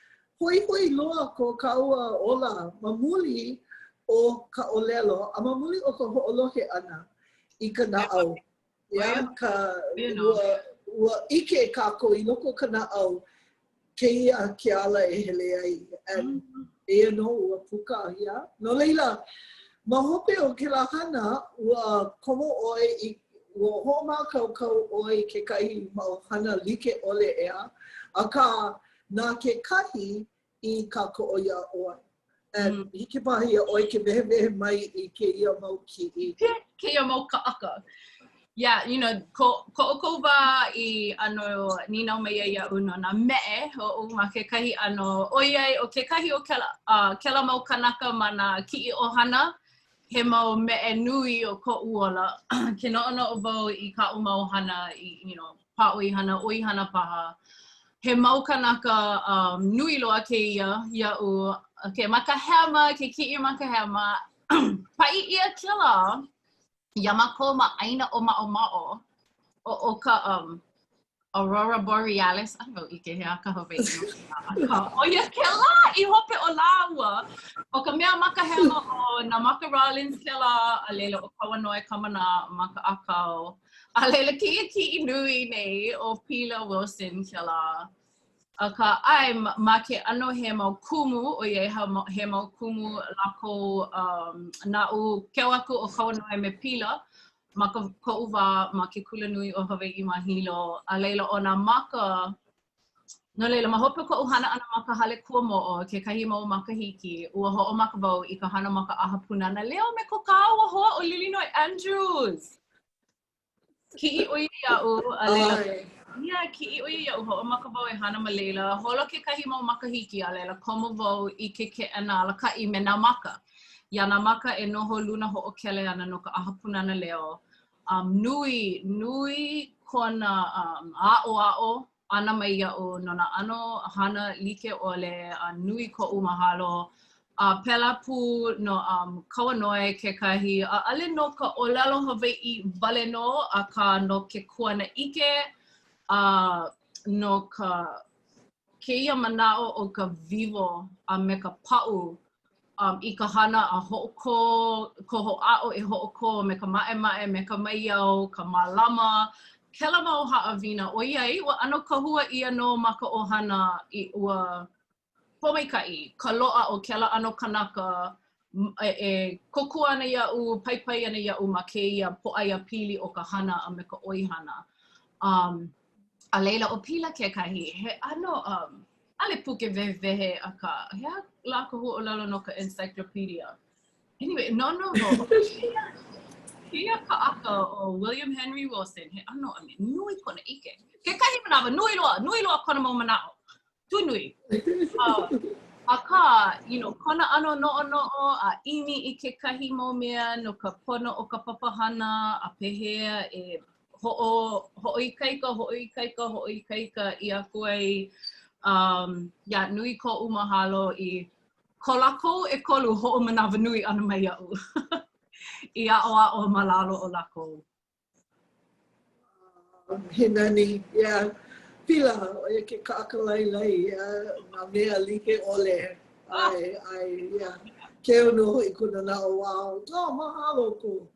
hoihoi loa ko kāua ola ma muli o ka ʻōlelo a ma muli o ka hoʻolohe ʻana i ka naʻau. Yeah, ka, ua, ua ʻike kākou i loko o ka naʻau kēia ke ala e hele ai. And mm. eia nō ua puka, yeah. No laila, ma hope o kēlā hana, ua komo ʻoe i, ua hoʻomākaukau ʻoe i kekahi mau hana like ʻole, ʻeā? Akā, na kekahi i kākoʻo iā ʻoe. And mm. hiki paha iā ʻoe ke wehewehe mai i kēia mau kiʻi. Kēia mau kaʻaka. Yeah, you know, ko, ko ʻoukou wā i ʻano nīnau mai ai iaʻu no nā meʻe oʻu ma kekahi ʻano, ʻoiai ʻo kekahi o kēlā, uh, kēlā mau kanaka ma nā kiʻi ʻohana, he mau meʻe nui o koʻu ola. Ke noʻonoʻo wau i kaʻu mau hana, i, you know, pāʻoihana, ʻoihana paha. He mau kanaka um, nui loa kēia iaʻu. Okay, ma ka hema, ke kiʻi ma ka hema, paʻi ʻia kēlā iā mākou ma ʻĀina ʻŌmaʻomaʻo ʻo, ʻo ka um, Aurora Borealis, ʻaʻole wau ʻike he aha ka Hawaiʻi no kēlā, akā, ʻo ia kēlā i hope o lāua. ʻO ka mea ma ka hema ʻo Nāmaka Rawlins kēlā, a laila ʻo Kauanoe Kamanā ma ka ʻākau. A laila kēia kiʻi nui nei ʻo Pila Wilson kēlā. Akā, ʻae, ma ke ʻano he mau kumu, ʻoiai he mau kumu lākou um, naʻu, keu aku ʻo Kauanoe me Pila, ma ka, koʻu wā ma ke Kulanui o Hawaiʻi ma Hilo, a laila ʻo Nāmaka, no laila, ma hope o koʻu hana ʻana ma ka Hale Kuamoʻo kekahi mau makahiki, ua hoʻomaka wau i ka hana ma ka ʻAha Pūnana Leo me ko kāua hoa ʻo Lilinoe Andrews. Kiʻi ʻo ia iaʻu, a laila, yeah, kiʻi ʻo ia iaʻu, hoʻomaka wau e hana ma laila. Holo kekahi mau makahiki, a laila, komo wau i ke keʻena alakaʻi me Nāmaka. Iā Nāmaka e noho luna hoʻokele ana no ka ʻAha Pūnana Leo. Um, nui, nui kona um, aʻoaʻo ʻana mai iaʻu no nā ʻano hana like ʻole a nui koʻu mahalo. A pēlā pū no um, Kauanoe kekahi, ʻaʻole no ka ʻōlelo Hawaiʻi wale nō, akā no ke kuanaʻike a no ka kēia manaʻo o ka wiwo a me ka paʻu um, i ka hana a hoʻokō, ka hoʻāʻo e hoʻokō me ka maʻemaʻe, me ka maiau, ka mālama, kēlā mau haʻawina, ʻoiai, ua ʻano kahua ʻia nō ma ka ʻohana i ua pōmaikaʻi ka loaʻa o kēlā ʻano kanaka e, e kōkua ana iaʻu, paipai ana iaʻu ma kēia pōʻaiapili o ka hana a me ka ʻoihana. Um, a laila, ʻo Pila kekahi, he ʻano, um, ʻaʻole puke wehewehe, akā, he aha lā ka huaʻōlelo no ka encyclopedia? Anyway, no, no, no. Kēia kaʻaka ʻo William Henry Wilson, he ʻano, I mean, nui kona ʻike. Kekahi manawa, nui loa, nui loa kona mau manaʻo. Too nui. Uh, akā, you know, kona ʻano noʻonoʻo a ʻimi i kekahi mau mea no ka pono o ka papahana a pehea e hoʻo, hoʻoikaika, hoʻoikaika, hoʻoikaika ʻia aku ai. Um, yeah, nui koʻu mahalo i ko lākou ʻekolu hoʻomanawanui ʻana mai iaʻu i aʻoaʻo ma lalo o lākou. He nani, yeah. Pila, ʻo ia ke kaʻaka lailai, yeah, nā mea like ʻole. ʻAe, ʻae, yeah. Keu nō hoʻi kona naʻauao. Oh, mahalo kou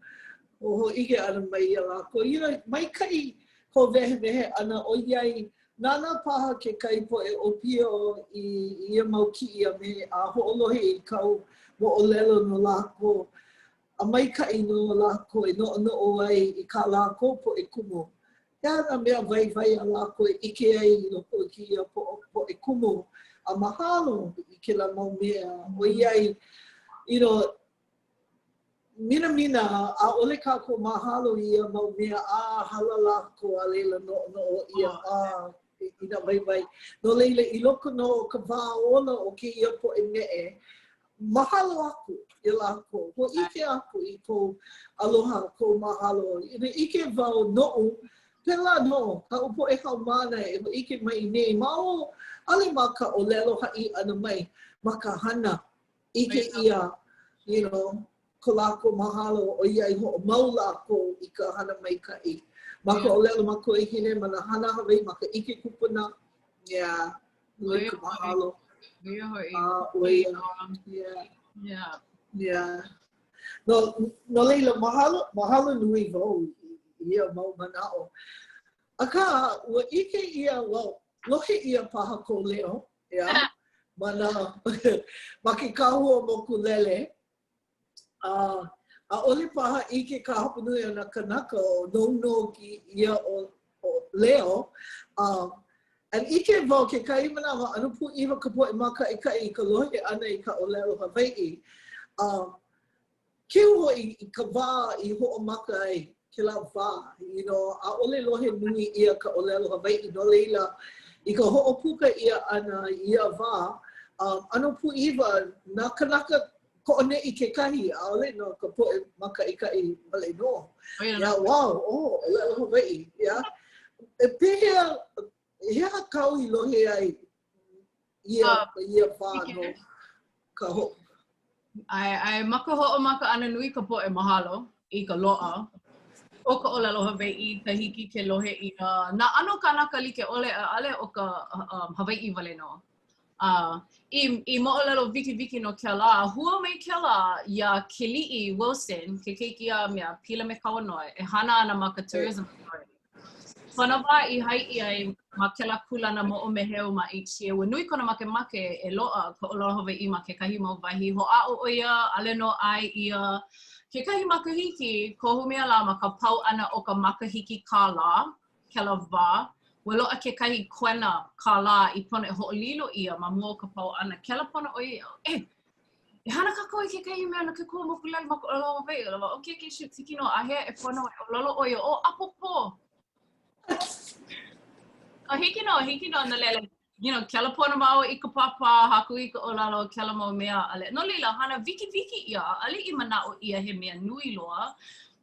hōʻike ʻana mai iā lākou. You know, maikaʻi kou wehewehe ʻana ʻoiai nānā paha kekahi poʻe ʻōpio i ia mau kiʻi a me a hoʻolohe i kāu moʻolelo no lākou. A maikaʻi nō lākou e noʻonoʻo ai i kā lākou poʻe kumu. He aha nā mea waiwai a lākou e ʻike ai i loko o kēia poʻe kumu a mahalo i kēlā mau mea, ʻoiai, you know, minamina, ʻaʻole kākou mahalo i ia mau mea a hala lākou a laila noʻonoʻo ʻia, a i nā waiwai. No laila, i loko nō o ka wā ola o kēia poʻe meʻe, mahalo aku iā lākou, hōʻike aku i kou aloha, kou mahalo. ʻIke wau noʻu. pēlā nō kaʻu poʻe haumāna e hōʻike mai nei ma o, ʻaʻole ma ka ʻōlelo haʻi ʻana mai, ma ka hana, ʻike ʻia, you know, ko lākou mahalo ʻoiai hoʻomau lākou i ka hana maikaʻi. Ma ka ʻōlelo makuahine, ma nā hana Hawaiʻi, ma ka ʻike kupuna, yeah, nui ka mahalo. ʻO ia hoʻi. A, ʻo ia, yeah. Yeah. Yeah. No, no laila, mahalo, mahalo nui wau i ia mau manaʻo. Akā, ua ʻike ʻia, well, lohe ʻia paha kou leo, yeah, ma nā, ma ke kahua mokulele, a ʻaʻole paha ʻike ka hapanui o nā kanaka ʻo nou nō ia ʻo, ʻo leo, um, and ʻike wau kekahi manawa ʻano pūʻiwa ka poʻe mākaʻikaʻi i ka lohe ʻana i ka ʻōlelo Hawaiʻi. Um, keu hoʻi i ka wā i hoʻomaka ai kēlā wā, you know, ʻaʻole lohe nui ʻia ka ʻōlelo Hawaiʻi, no laila, i ka hoʻopuka ʻia ʻana i ia wā, um, ʻano pūʻiwa nā kanaka ko ʻoneʻi kekahi, ʻaʻole no ka poʻe mākaʻikaʻi wale nō. Yeah, wow, oh, ʻōlelo Hawaiʻi, yeah. E pehea, he aha kāu i lohe ai ia, uh, ia wā no ka ho ʻAe, ʻae, ma ka hoʻomaka ʻana nui ka poʻe mahalo i ka loaʻa o ka ʻōlelo Hawaiʻi, ka hiki ke lohe ʻia nā ʻano kānaka like ʻole, ʻaʻole ʻo ka um, Hawaiʻi wale nō. Uh, i, i moʻolelo wikiwiki no kēlā, hua mai kēlā iā Keliʻi Wilson, ke keiki a mea Pila me Kauanoe, e hana ana ma ka Tourism Authority. Kona wā i hai ʻia ai ma kēlā kūlana moʻomeheu ma HCA, ua nui kona makemake e loaʻa ka ʻōlelo Hawaiʻi ma kekahi mau wahi. Hoʻāʻo ʻo ia, ʻaʻole nō ʻae ʻia kekahi makahiki, kohu mea lā ma ka pau ʻana o ka makahiki kālā, kēlā wā, ua loaʻa kekahi koena kālā i pono e hoʻolilo ʻia ma mua o ka pau ʻana. Kēlā pono ʻo ia, e, E hana kākou i kekahi mea no ke koho mokulele ma ka ʻōlelo Hawaiʻi. ʻO okay, okay, shoot, hiki nō āhea e pono ai. ʻŌlelo ʻo ia, ʻo ʻapōpō. ʻO hiki nō, hiki nō, no laila, you know, kēlā pono māua i ka pāpā, haku i ka ʻōlelo, kēlā mau mea. ʻAʻole. No laila, hana wikiwiki ʻia, ʻaʻole i manaʻo ʻia he mea nui loa.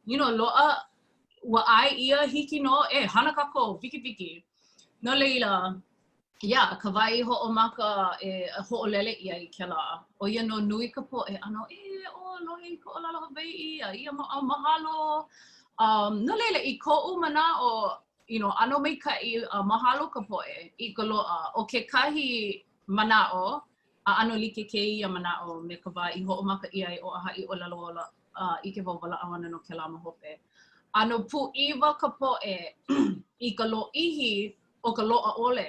You know, loaʻa, ua ʻae ʻia, hiki nō, e hana kākou, wikiwiki. No laila, Yeah, ka wā i hoʻomaka e hoʻolele ʻia i kēlā, ʻo ia nō nui ka poʻe ʻano, e, ʻo, lohe i ka ʻōlelo Hawaiʻi, a ia mau mahalo. Um, no laila, i koʻu manaʻo, you know, ʻano maikaʻi a mahalo ka poʻe i ka loaʻa. ʻO kekahi manaʻo, a ʻano like kēia manaʻo me ka wā i hoʻomaka ʻia ai ʻo ʻAhaʻi ʻŌlelo Ola, uh, ʻike wau walaʻau ana nō kēlā ma hope. ʻAno pūʻiwa ka poʻe i ka lōʻihi o ka loaʻa ʻole.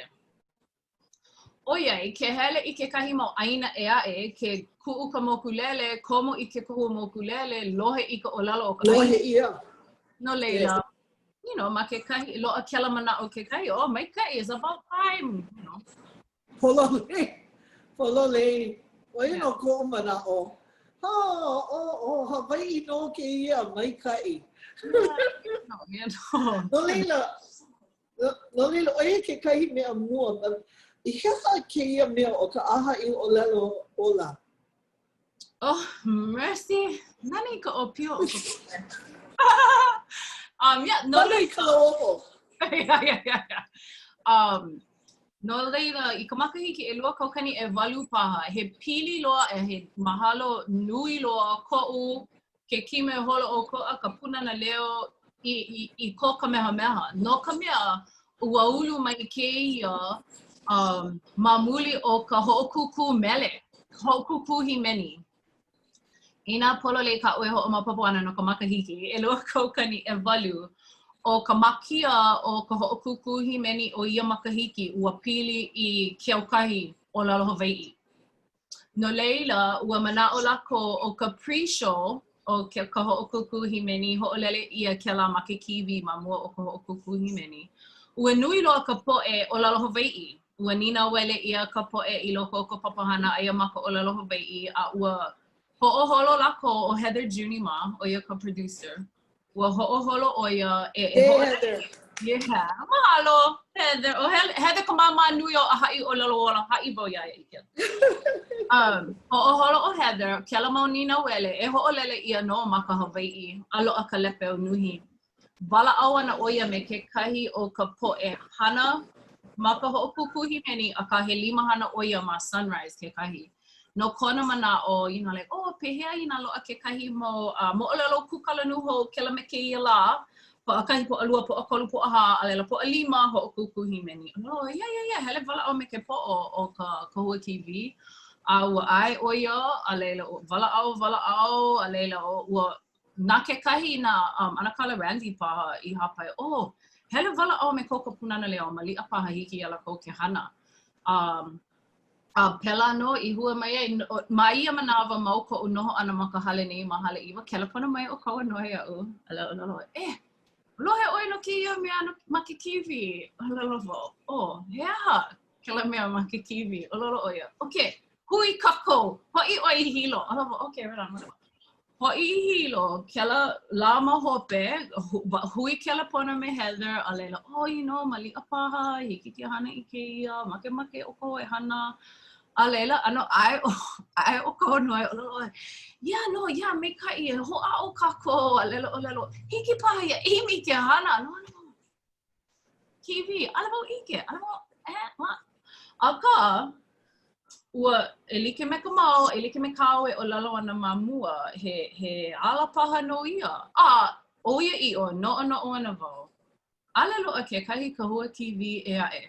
ʻOiai, ke hele i kekahi mau ʻāina ʻē aʻe, ke kuʻu ka mokulele, komo i ke kahua mokulele, lohe i ka ʻōlelo o ka ʻāina. Lohe ʻia. No laila, you know, ma kekahi, loaʻa kēlā manaʻo kekahi, oh, maikaʻi, it's about time, you know. Pololei, pololei, ʻo ia nō koʻu manaʻo. Hō, ʻo, ʻo Hawaiʻi nō kēia, maikaʻi. No laila, no laila, ʻo ia kekahi mea mua, i he aha kēia mea ʻo ka ʻAhaʻi ʻŌlelo Ola? Oh, mercy. Nani ka ʻōpio o ka poʻe. um, yeah, no Nani ka lauoho. yeah, yeah, yeah, yeah. Um, no laila, i ka makahiki 2008 paha, he pili loa a he mahalo nui loa koʻu ke kime holoʻokoʻa, ka Pūnana Leo i, i, i ko Kamehameha. No ka mea, ua ulu mai kēia um, ma muli o ka hoʻokūkū mele, hoʻokūkū hīmeni. Inā pololei kaʻu e hoʻomaopopo ana no ka makahiki 2008, ʻo ka mākia o ka hoʻokūkū hīmeni o ia makahiki, ua pili i ke aukahi ʻōlelo Hawaiʻi. No laila, ua manaʻo lākou ʻo ka pre-show o ke, ka hoʻokūkū hīmeni, hoʻolele ʻia kēlā ma ke kīwī ma mua o ka hoʻokūkū hīmeni. Ua nui loa ka poʻe ʻōlelo Hawaiʻi. Ua nīnauele ʻia ka poʻe i loko o ka papahana aia ma ka ʻōlelo Hawaiʻi, a ua hoʻoholo lākou ʻo Heather Giugni mā, ʻo ia ka producer, Ua hoʻoholo ʻo ia e e Hey, Heather. Yeah. Mahalo, Heather. ʻO Heather ka māmā nui o ʻAhaʻi ʻŌlelo Ola. Haʻi wau iā ia i kēlā. Um, hoʻoholo ʻo Heather, kēlā mau nīnauele, e hoʻolele ʻia nō ma ka Hawaiʻi, a loaʻa ka lepe unuhi. Walaʻau ana ʻo ia me kekahi o ka poʻe hana ma ka hoʻokūkū hīmeni, akā he limahana ʻo ia ma Sunrise kekahi. No kona manaʻo, you know, like, oh, pehea inā loaʻa kekahi mau uh, moʻolelo kūkala nūhou kēlā me kēia lā, Pōʻakahi, Pōʻalua, Pōʻakolu, Pōʻahā, a laila Pōʻalima, hoʻokūkū hīmeni. Oh, yeah, yeah, yeah, hele walaʻau me ke poʻo o ka Kahua TV. A ua ʻae ʻo ia, a laila, walaʻau, walaʻau, a laila, ua na kekahi na um, ʻAnakala Randy paha i hāpai, oh, hele walaʻau me ko ka Pūnana Leo, maliʻa paha hiki iā lākou ke hana. Um, a pēlā nō i hua mai ai, ma ia manawa mau koʻu noho ʻana ma ka hale nei ma Haleʻiwa, kelepona mai ʻo Kauanoe iaʻu, a laila ʻōlelo, eh, lohe ʻoe no kēia mea no, ma ke kīwī? ʻŌlelo wau, oh, he aha kēlā mea ma ke kīwī? ʻŌlelo ʻo ia, okay, hui kākou, hoʻi ʻoe i Hilo. ʻŌlelo wau, okay, right on, whatever. Hoʻi i Hilo, kēlā lā ma hope, hui kelepona me Heather, a laila, oh, you know, maliʻa paha, hiki ke hana i kēia, makemake ʻoukou e hana. A laila, ʻano ʻae ʻo, ʻae ʻo Kauanoe, ʻōlelo ʻo ia, yeah, no, yeah, maikaʻi, e hoʻāʻo kākou, a laila ʻōlelo, hiki paha iā Amy ke hana. No, no, kīwī, ʻaʻole wau ʻike, ʻaʻole wau, eh, what? Akā, ua, e like me ka mau, e like me kāu e ʻōlelo ana ma mua, he, he ala paha nō ia. A, ʻoiaʻiʻo, noʻonoʻo ana wau, ʻaʻole loaʻa kekahi kahua kīwī ʻē aʻe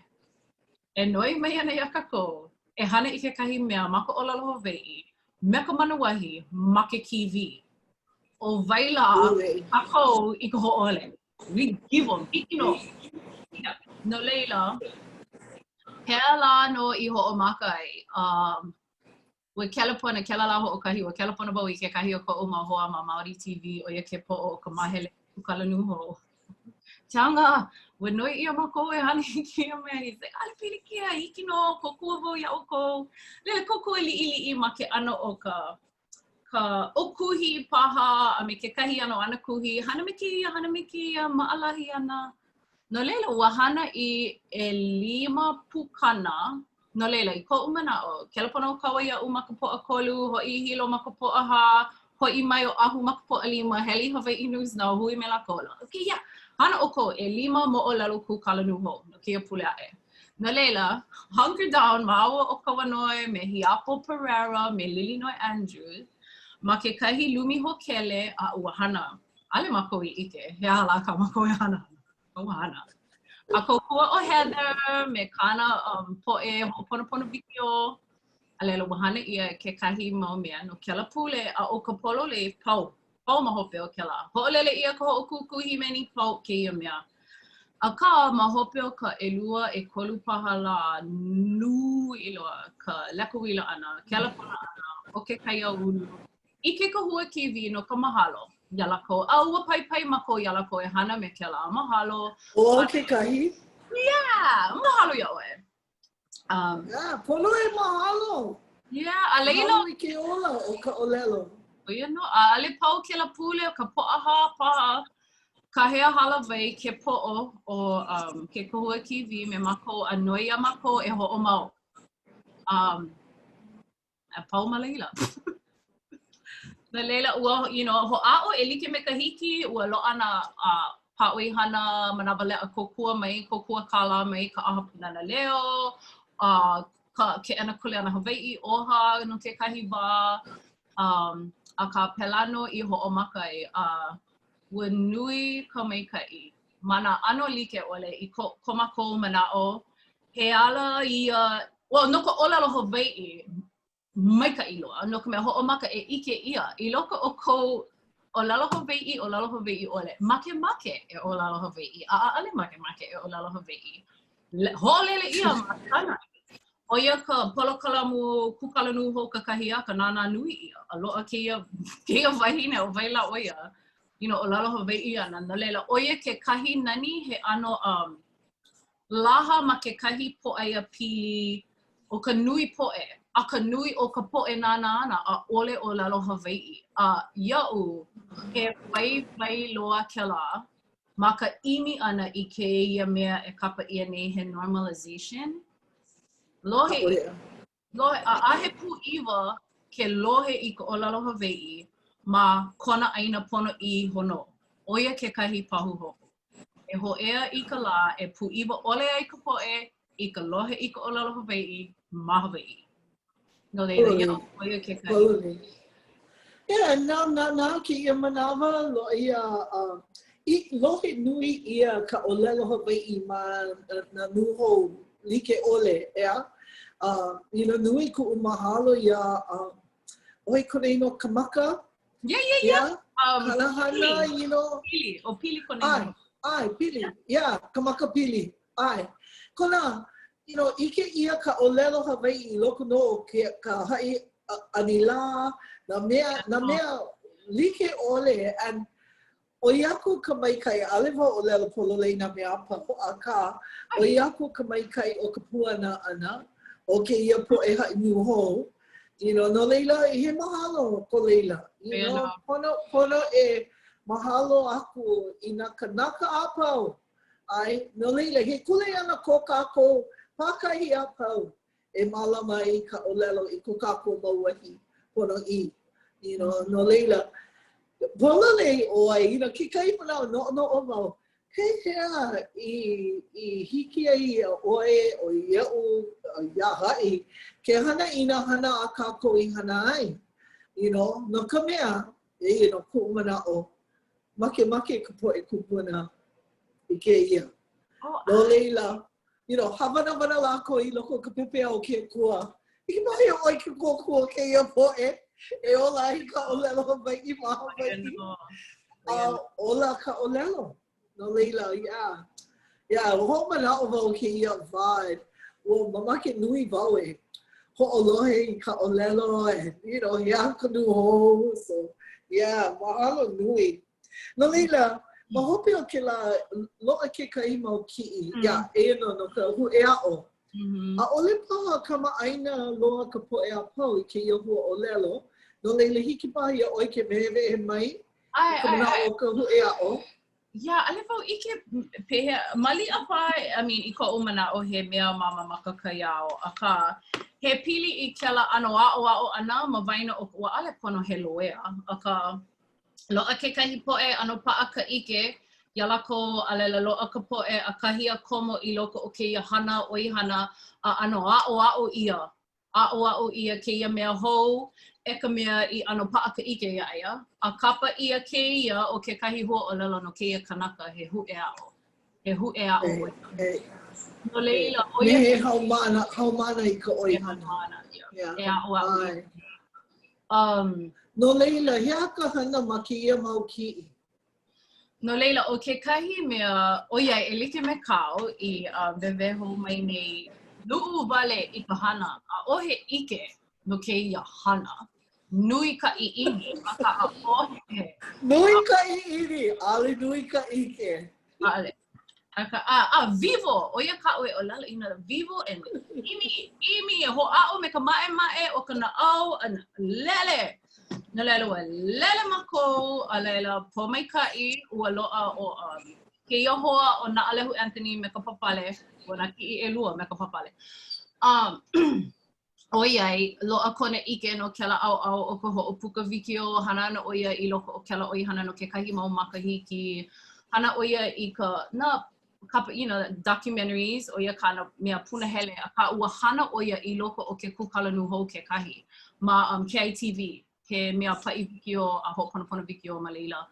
e noi mai ana iā kākou e hana i kekahi mea ma ka ʻōlelo Hawaiʻi me ka manuahi ma ke kīwī. ʻO wai lā kākou i ka hōʻole? We give them. Hiki nō. Yeah. No laila, pēlā nō i hoʻomaka ai. Um, ua kelepona, kēlā lā hoʻokahi, ua kelepona wau i kekahi o koʻu mau hoa ma Māori TV, ʻo ia ke poʻo o ka māhele kūkala nūhou. Changa, ua noi ʻia mākou e hana i kēia mea. He's like, ʻaʻole pilikia, hiki nō, kōkua wau iā ʻoukou. Laila, kōkua liʻiliʻi ma ke ʻano o ka ka ʻōkuhi paha a me kekahi ʻano anakuhi, hana me kēia, hana me kēia, maʻalahi ana. No laila, ua hana i ʻelima pukana, no laila, i koʻu manaʻo, kelepona ʻo Kaua iaʻu ma ka Pōʻakolu, hoʻi i Hilo ma ka Pōʻahā, hoʻi mai Oʻahu ma ka Pōʻalima, hele i Hawaiʻi News Now, hui me lākou. Okay, yeah. Hana ʻoukou ʻelima moʻolelo kūkala nūhou no kēia pule aʻe. No laila, hunker down māua ʻo Kauanoe me Hiapo Perreira me Lilinoe Andrews ma kekahi lumi hōkele a ua hana. ʻAʻole mākou i ʻike he aha lā kā mākou e hana ana. A ua hana. A kōkua ʻo Heather me kāna um, poʻe hoʻoponopono wikiō. A laila, ua hana ʻia kekahi mau mea no kēlā pule a ʻo ka pololei, pau. Pau ma hope o kēlā. Hoʻolele ʻia ka hoʻokūkū hīmeni, pau kēia mea. Akā, ma hope o ka ʻelua, ʻekolu paha lā, nui loa ka leka uila ʻana, kelepona ʻana o ke kaiāulu i ke kahua kīwī no ka mahalo iā lākou. A ua paipai mākou iā lākou e hana me kēlā mahalo. ʻO au kekahi. Yeah! Mahalo iā ʻoe. Um, yeah, pono e mahalo. Yeah, a laila. Mahalo i ke ola o ka ʻōlelo. ʻO ia nō, ʻaʻole pau kēlā pule ʻo ka Pōʻahā paha, kāhea hālāwai ke poʻo o um, ke kahua kīwī me mākou a noi iā mākou e hoʻomau. Um, a pau ma laila. No laila, ua, you know, hoʻāʻo e like me ka hiki, ua loaʻa nā uh, pāʻoihana manawaleʻa kōkua mai, kōkua kālā mai ka ʻAha Pūnana Leo, uh, ka Keʻena Kuleana Hawaiʻi, OHA no kekahi wā, um, akā pēlā nō i hoʻomaka ai. Uh, ua nui ka maikaʻi ma nā ʻano like ʻole i ko, ko mākou manaʻo, he ala ia, well, no ka ʻōlelo Hawaiʻi, maikaʻi loa, no ka mea hoʻomaka e ʻike ʻia i loko o kou ʻōlelo Hawaiʻi, ʻōlelo Hawaiʻi ʻole, makemake e ʻōlelo Hawaiʻi, a ʻaʻole makemake e ʻōlelo Hawaiʻi. Hoʻolele ʻia ma kana. ʻO ia ka polokalamu kūkala nūhou kakahiaka nānā nui ʻia. A loaʻa kēia, kēia wahine, ʻo wai lā ʻo ia, you know, ʻōlelo Hawaiʻi ana. No laila, ʻo ia kekahi nani he ʻano um, laha ma kekahi pōʻaiapili o ka nui poʻe, a ka nui o ka poʻe nānā ana, ʻaʻole ʻōlelo Hawaiʻi. A iaʻu, he waiwai loa kēlā ma ka ʻimi ʻana i kēia mea e kapa ʻia nei he normalization. Lohe, lohe, a, a he pūʻiwa ke lohe i ka ʻōlelo Hawaiʻi ma kona ʻāina ponoʻī iho nō. ʻO ia kekahi pahuhopu. E hōʻea i ka lā e pūʻiwa ʻole ai ka poʻe i ka lohe i ka ʻōlelo Hawaiʻi ma Hawaiʻi. No laila, ia, ʻo ia kekahi. Yeah, na, na, na kēia manawa, loaʻa ia, uh, i lohe nui ʻia ka ʻōlelo Hawaiʻi ma nā nūhou like ʻole, ʻeā? Uh, you know, nui kuʻu mahalo iā, uh, ʻoe kona inoa Kamaka? Yeah, yeah, yeah. Yeah. Um, Kalahana, you know. Pili, ʻo Pili kona inoa. ʻAe, ʻae, Pili. Yeah, Kamaka Pili. ʻAe. Kona, you know, ʻike ʻia ka ʻōlelo Hawaiʻi i loko nō o ke, ka haʻi ʻanilā, nā mea, nā mea like ʻole, and ʻoi aku ka maikaʻi, ʻaʻole wau ʻōlelo pololei nā mea a pau, akā, ʻoi aku ka maikaʻi o ka puana ʻana o kēia poʻe haʻi nūhou, you know, no laila, he mahalo ko laila, you know, pono, pono e mahalo aku i nā kanaka a pau, ʻae, no laila, he kuleana ko kākou pākahi a pau e mālama i ka ʻōlelo i ko kākou mau wahi ponoʻī. You know, no laila, pololei ʻoe, you know, kekahi manawa noʻonoʻo wau, pehea i, i hiki ai iā ʻoe, o iaʻu, iā haʻi, ke hana i nā hana a kākou i hana ai. You know, no ka mea, eia nō kuʻu manaʻo, makemake ka poʻe kūpuna i kēia. Oh, no laila, you know, hāwanawana lākou i loko o ka pepeiao o ke Akua. Hiki mai ʻoe ke kōkua kēia poʻe e ola ai ka ʻōlelo Hawaiʻi ma Hawaiʻi. A ola ka ʻōlelo. No laila, yeah. Yeah, ua hoʻomanaʻo wau kēia wā, ua mamake nui wau e hoʻolohe i ka ʻōlelo and, you know, he aha ka nūhou. So, yeah, mahalo nui. No laila, ma hope o kēlā, loaʻa kekahi mau kiʻi, mm. yeah, eia nō no ka huʻeaʻo. Mm -hmm. ʻAʻole paha kamaʻāina loa ka poʻe a pau i kēia huaʻōlelo, no laila hiki paha iā ʻoe ke wehewehe mai i ka manaʻo o ka huʻeaʻo. Yeah, ʻaʻole wau ʻike pehea, maliʻa paha, I mean, i koʻu manaʻo he mea māmā ka kaiao, akā, he pili i kēlā ʻano aʻoaʻo ʻana ma waena o, ua ʻaʻole pono he loea, akā, Loaʻa kekahi poʻe ʻano paʻa ka ʻike iā lākou, a laila loaʻa ka poʻe ʻakahi a komo i loko o kēia hana ʻoihana a ʻano aʻoaʻo ʻia, aʻoaʻo ʻia kēia mea hou e ka mea i ʻano paʻa ka ʻike iā ia, a kapa ʻia kēia ʻo kekahi huaʻōlelo no kēia kanaka he huʻeaʻo. He huʻeaʻo ʻo ia. No laila, ʻo ia. He haumāna, haumāna i ka ʻoihana. He haumāna, yeah. E aʻoaʻo ʻia. Um, no laila, he aha ka hana ma kēia mau kiʻi? No laila, ʻo kekahi mea, ʻoiai e like me kāu i uh, weweho mai nei, luʻu wale i ka hana, ʻaʻohe ʻike no kēia hana. Nui ka ʻiʻini, akā ʻaʻohe. Nui ka ʻiʻini, ʻaʻole nui ka ʻike. ʻAʻole. Akā, a, a wiwo, ʻo ia kaʻu e ʻōlelo, you know, wiwo and ʻimi, ʻimi, e hoʻāʻo me ka maʻemaʻe o ka naʻau, a lele. No laila, ua lele mākou, a laila, pōmaikaʻi, ua loaʻa ʻo um, kēia hoa ʻo Naʻalehu Anthony me ka pāpale, ua nā kiʻi ʻelua me ka pāpale. Um, ʻoiai, loaʻa kona ʻike no kēlā ʻaoʻao o ka hoʻopuka wikiō, hana ana ʻo ia i loko o kēlā ʻoihana no kekahi mau makahiki. Hana ʻo ia i ka, nā, kapa, you know, documentaries, ʻo ia kāna mea punahele, akā ua hana ʻo ia i loko o ke kūkala nūhou kekahi ma um, KITV, he mea paʻi wikiō a hoʻoponopono wikiō ma laila.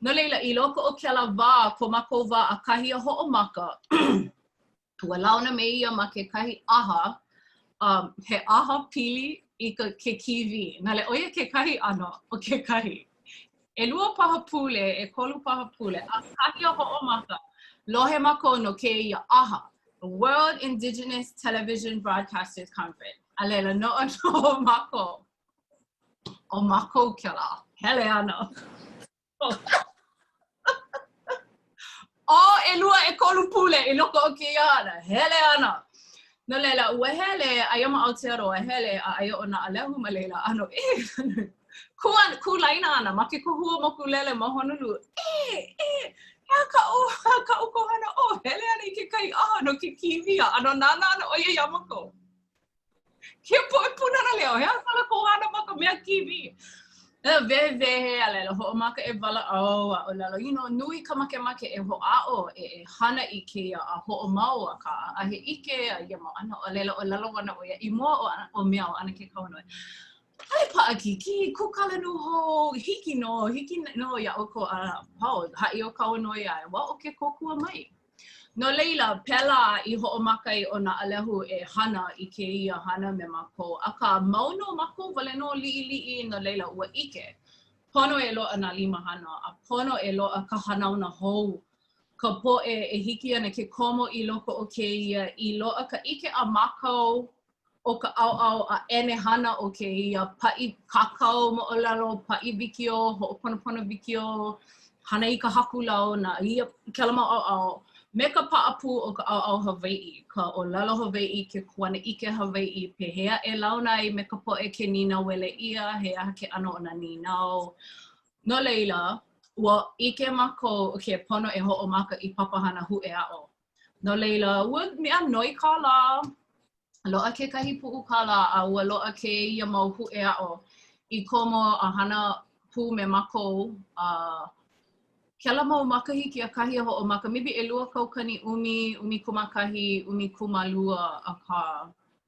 No laila, i loko o kēlā wā, ko mākou wā ʻakahi a hoʻomaka, Ua launa me ia ma kekahi ʻaha, um, he ʻaha pili i ka, ke kīwī. No laila, ʻo ia kekahi ʻano o kekahi. ʻElua paha pule, ʻekolu paha pule, ʻakahi a hoʻomaka, lohe mākou no kēia ʻaha, World Indigenous Television Broadcasters Conference. A laila, noʻonoʻo mākou, ʻo mākou kēlā, hele ana. ʻO ʻelua ʻekolu pule i loko o kēia hana, hele ana. No laila, ua hele, aia ma Aotearoa, hele, a aia ʻo Naʻalehu ma laila, ʻano, e, kū, kū laina ana ma ke kahua mokulele ma Honolulu, e, e, he aha kā ʻo, he aha kā ʻoukou hana, oh, hele ana i kekahi ʻaha no ke kīwī, a ʻano nānā ana ʻo ia iā mākou. Kēia poʻe Pūnana Leo, he aha kā lākou hana ma ka mea kīwī? Wehewehe, a laila hoʻomaka e walaʻau, a ʻōlelo, you know, nui ka makemake e hoʻāʻo, e, e hana i kēia a hoʻomau akā, ʻaʻahe ʻike a ia mau ʻano, a laila ʻōlelo ana ʻo ia i mua o, o mea o ʻAnakē Kauanoe. ʻAʻole paʻakikī, kūkala nūhou, hiki nō, hiki nō iā ʻoukou a pau, haʻi ʻo Kauanoe iā ia, well, ʻo ke kōkua mai. No laila, pēlā i hoʻomaka ai ʻo Naʻalehu e hana i kēia hana me mākou, akā, mau nō mākou wale nō liʻiliʻi, no laila, ua ʻike, pono e loaʻa nā limahana, a pono e loaʻa ka hanauna hou, ka poʻe e hiki ana ke komo i loko o kēia, i loaʻa ka ʻike a mākau o ka ʻaoʻao a ʻenehana o kēia paʻi kākau moʻolelo, paʻi wikiō, hoʻoponopono wikiō, hana i ka hakulau, nā ia kēlā mau ʻaoʻao, me ka paʻapū o ka ʻaoʻao Hawaiʻi, ka ʻōlelo Hawaiʻi, ke kuanaʻike Hawaiʻi, pehea e launa ai me ka poʻe ke nīnauele ʻia, he aha ke ʻano o nā nīnau. No laila, ua ʻike mākou, okay, pono e hoʻomaka i papahana huʻeaʻo. No laila, ua mea noi kālā, loaʻa kekahi puʻu kālā a ua loaʻa kēia mau huʻeaʻo i komo a hana pū me mākou a kēlā mau makahiki ʻakahi a hoʻomaka, maybe 2010, 11, 12, akā,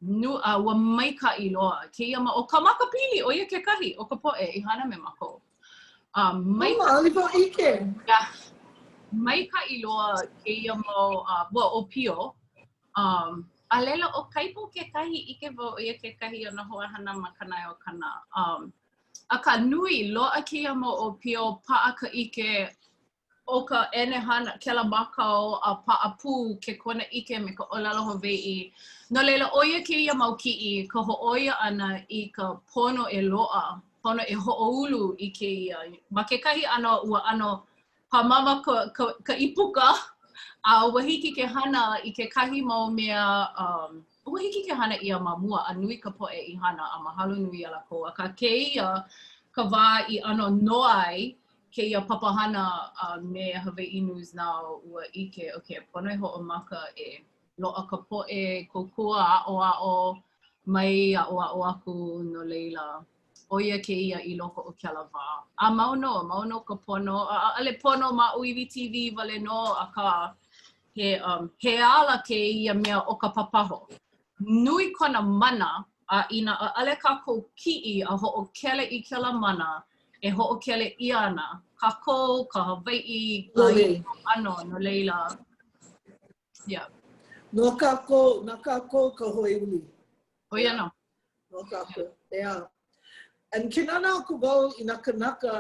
nu, a ua maikaʻi loa kēia mau, ʻo Kaumakapili, ʻo ia kekahi o ka poʻe i hana me mākou. Um, maikaʻi, oh, ʻaʻole wau ʻike. Yeah. Maikaʻi loa kēia mau, uh, well, ʻōpio, Um, a laila, ʻo Kaipo kekahi, ʻike wau ʻo ia kekahi o nā hoa hana ma Kanaeokana. Um, akā, nui loaʻa kēia mau ʻōpio, paʻa ka ʻike o ka ʻenehana, kēlā mākau a paʻa pū ke kuanaʻike me ka ʻōlelo Hawaiʻi. No laila, ʻo ia kēia mau kiʻi, ka hōʻoia ʻana i ka pono e loaʻa, pono e hoʻoulu i kēia. Ma kekahi ʻano, ua ʻano hāmama ka, ka, ka ʻīpuka, a ua hiki ke hana i kekahi mau mea, um, ua hiki ke hana ʻia ma mua, a nui ka poʻe i hana, a mahalo nui iā lākou. Akā, kēia ka wā i ʻano noa ai kēia papahana uh, me Hawaiʻi News Now, ua ʻike, okay, pono e hoʻomaka e loaʻa ka poʻe kōkua aʻoaʻo mai aʻoaʻo aku no laila. ʻo ia kēia i loko o kēlā wā. A mau nō, mau nō ka pono, a ʻaʻole pono ma ʻŌiwi TV wale nō, akā, he, um, he ala kēia mea o ka papaho. Nui kona mana, a inā ʻaʻole kākou kiʻi a hoʻokele i kēlā mana, e hoʻokele ʻia ana kākou, ka Hawaiʻi, ka ʻano, no laila, yeah. No kākou, na kākou ka hoi uli. ʻO ia nō. No kākou, ʻeā. And ke nānā aku wau i nā kanaka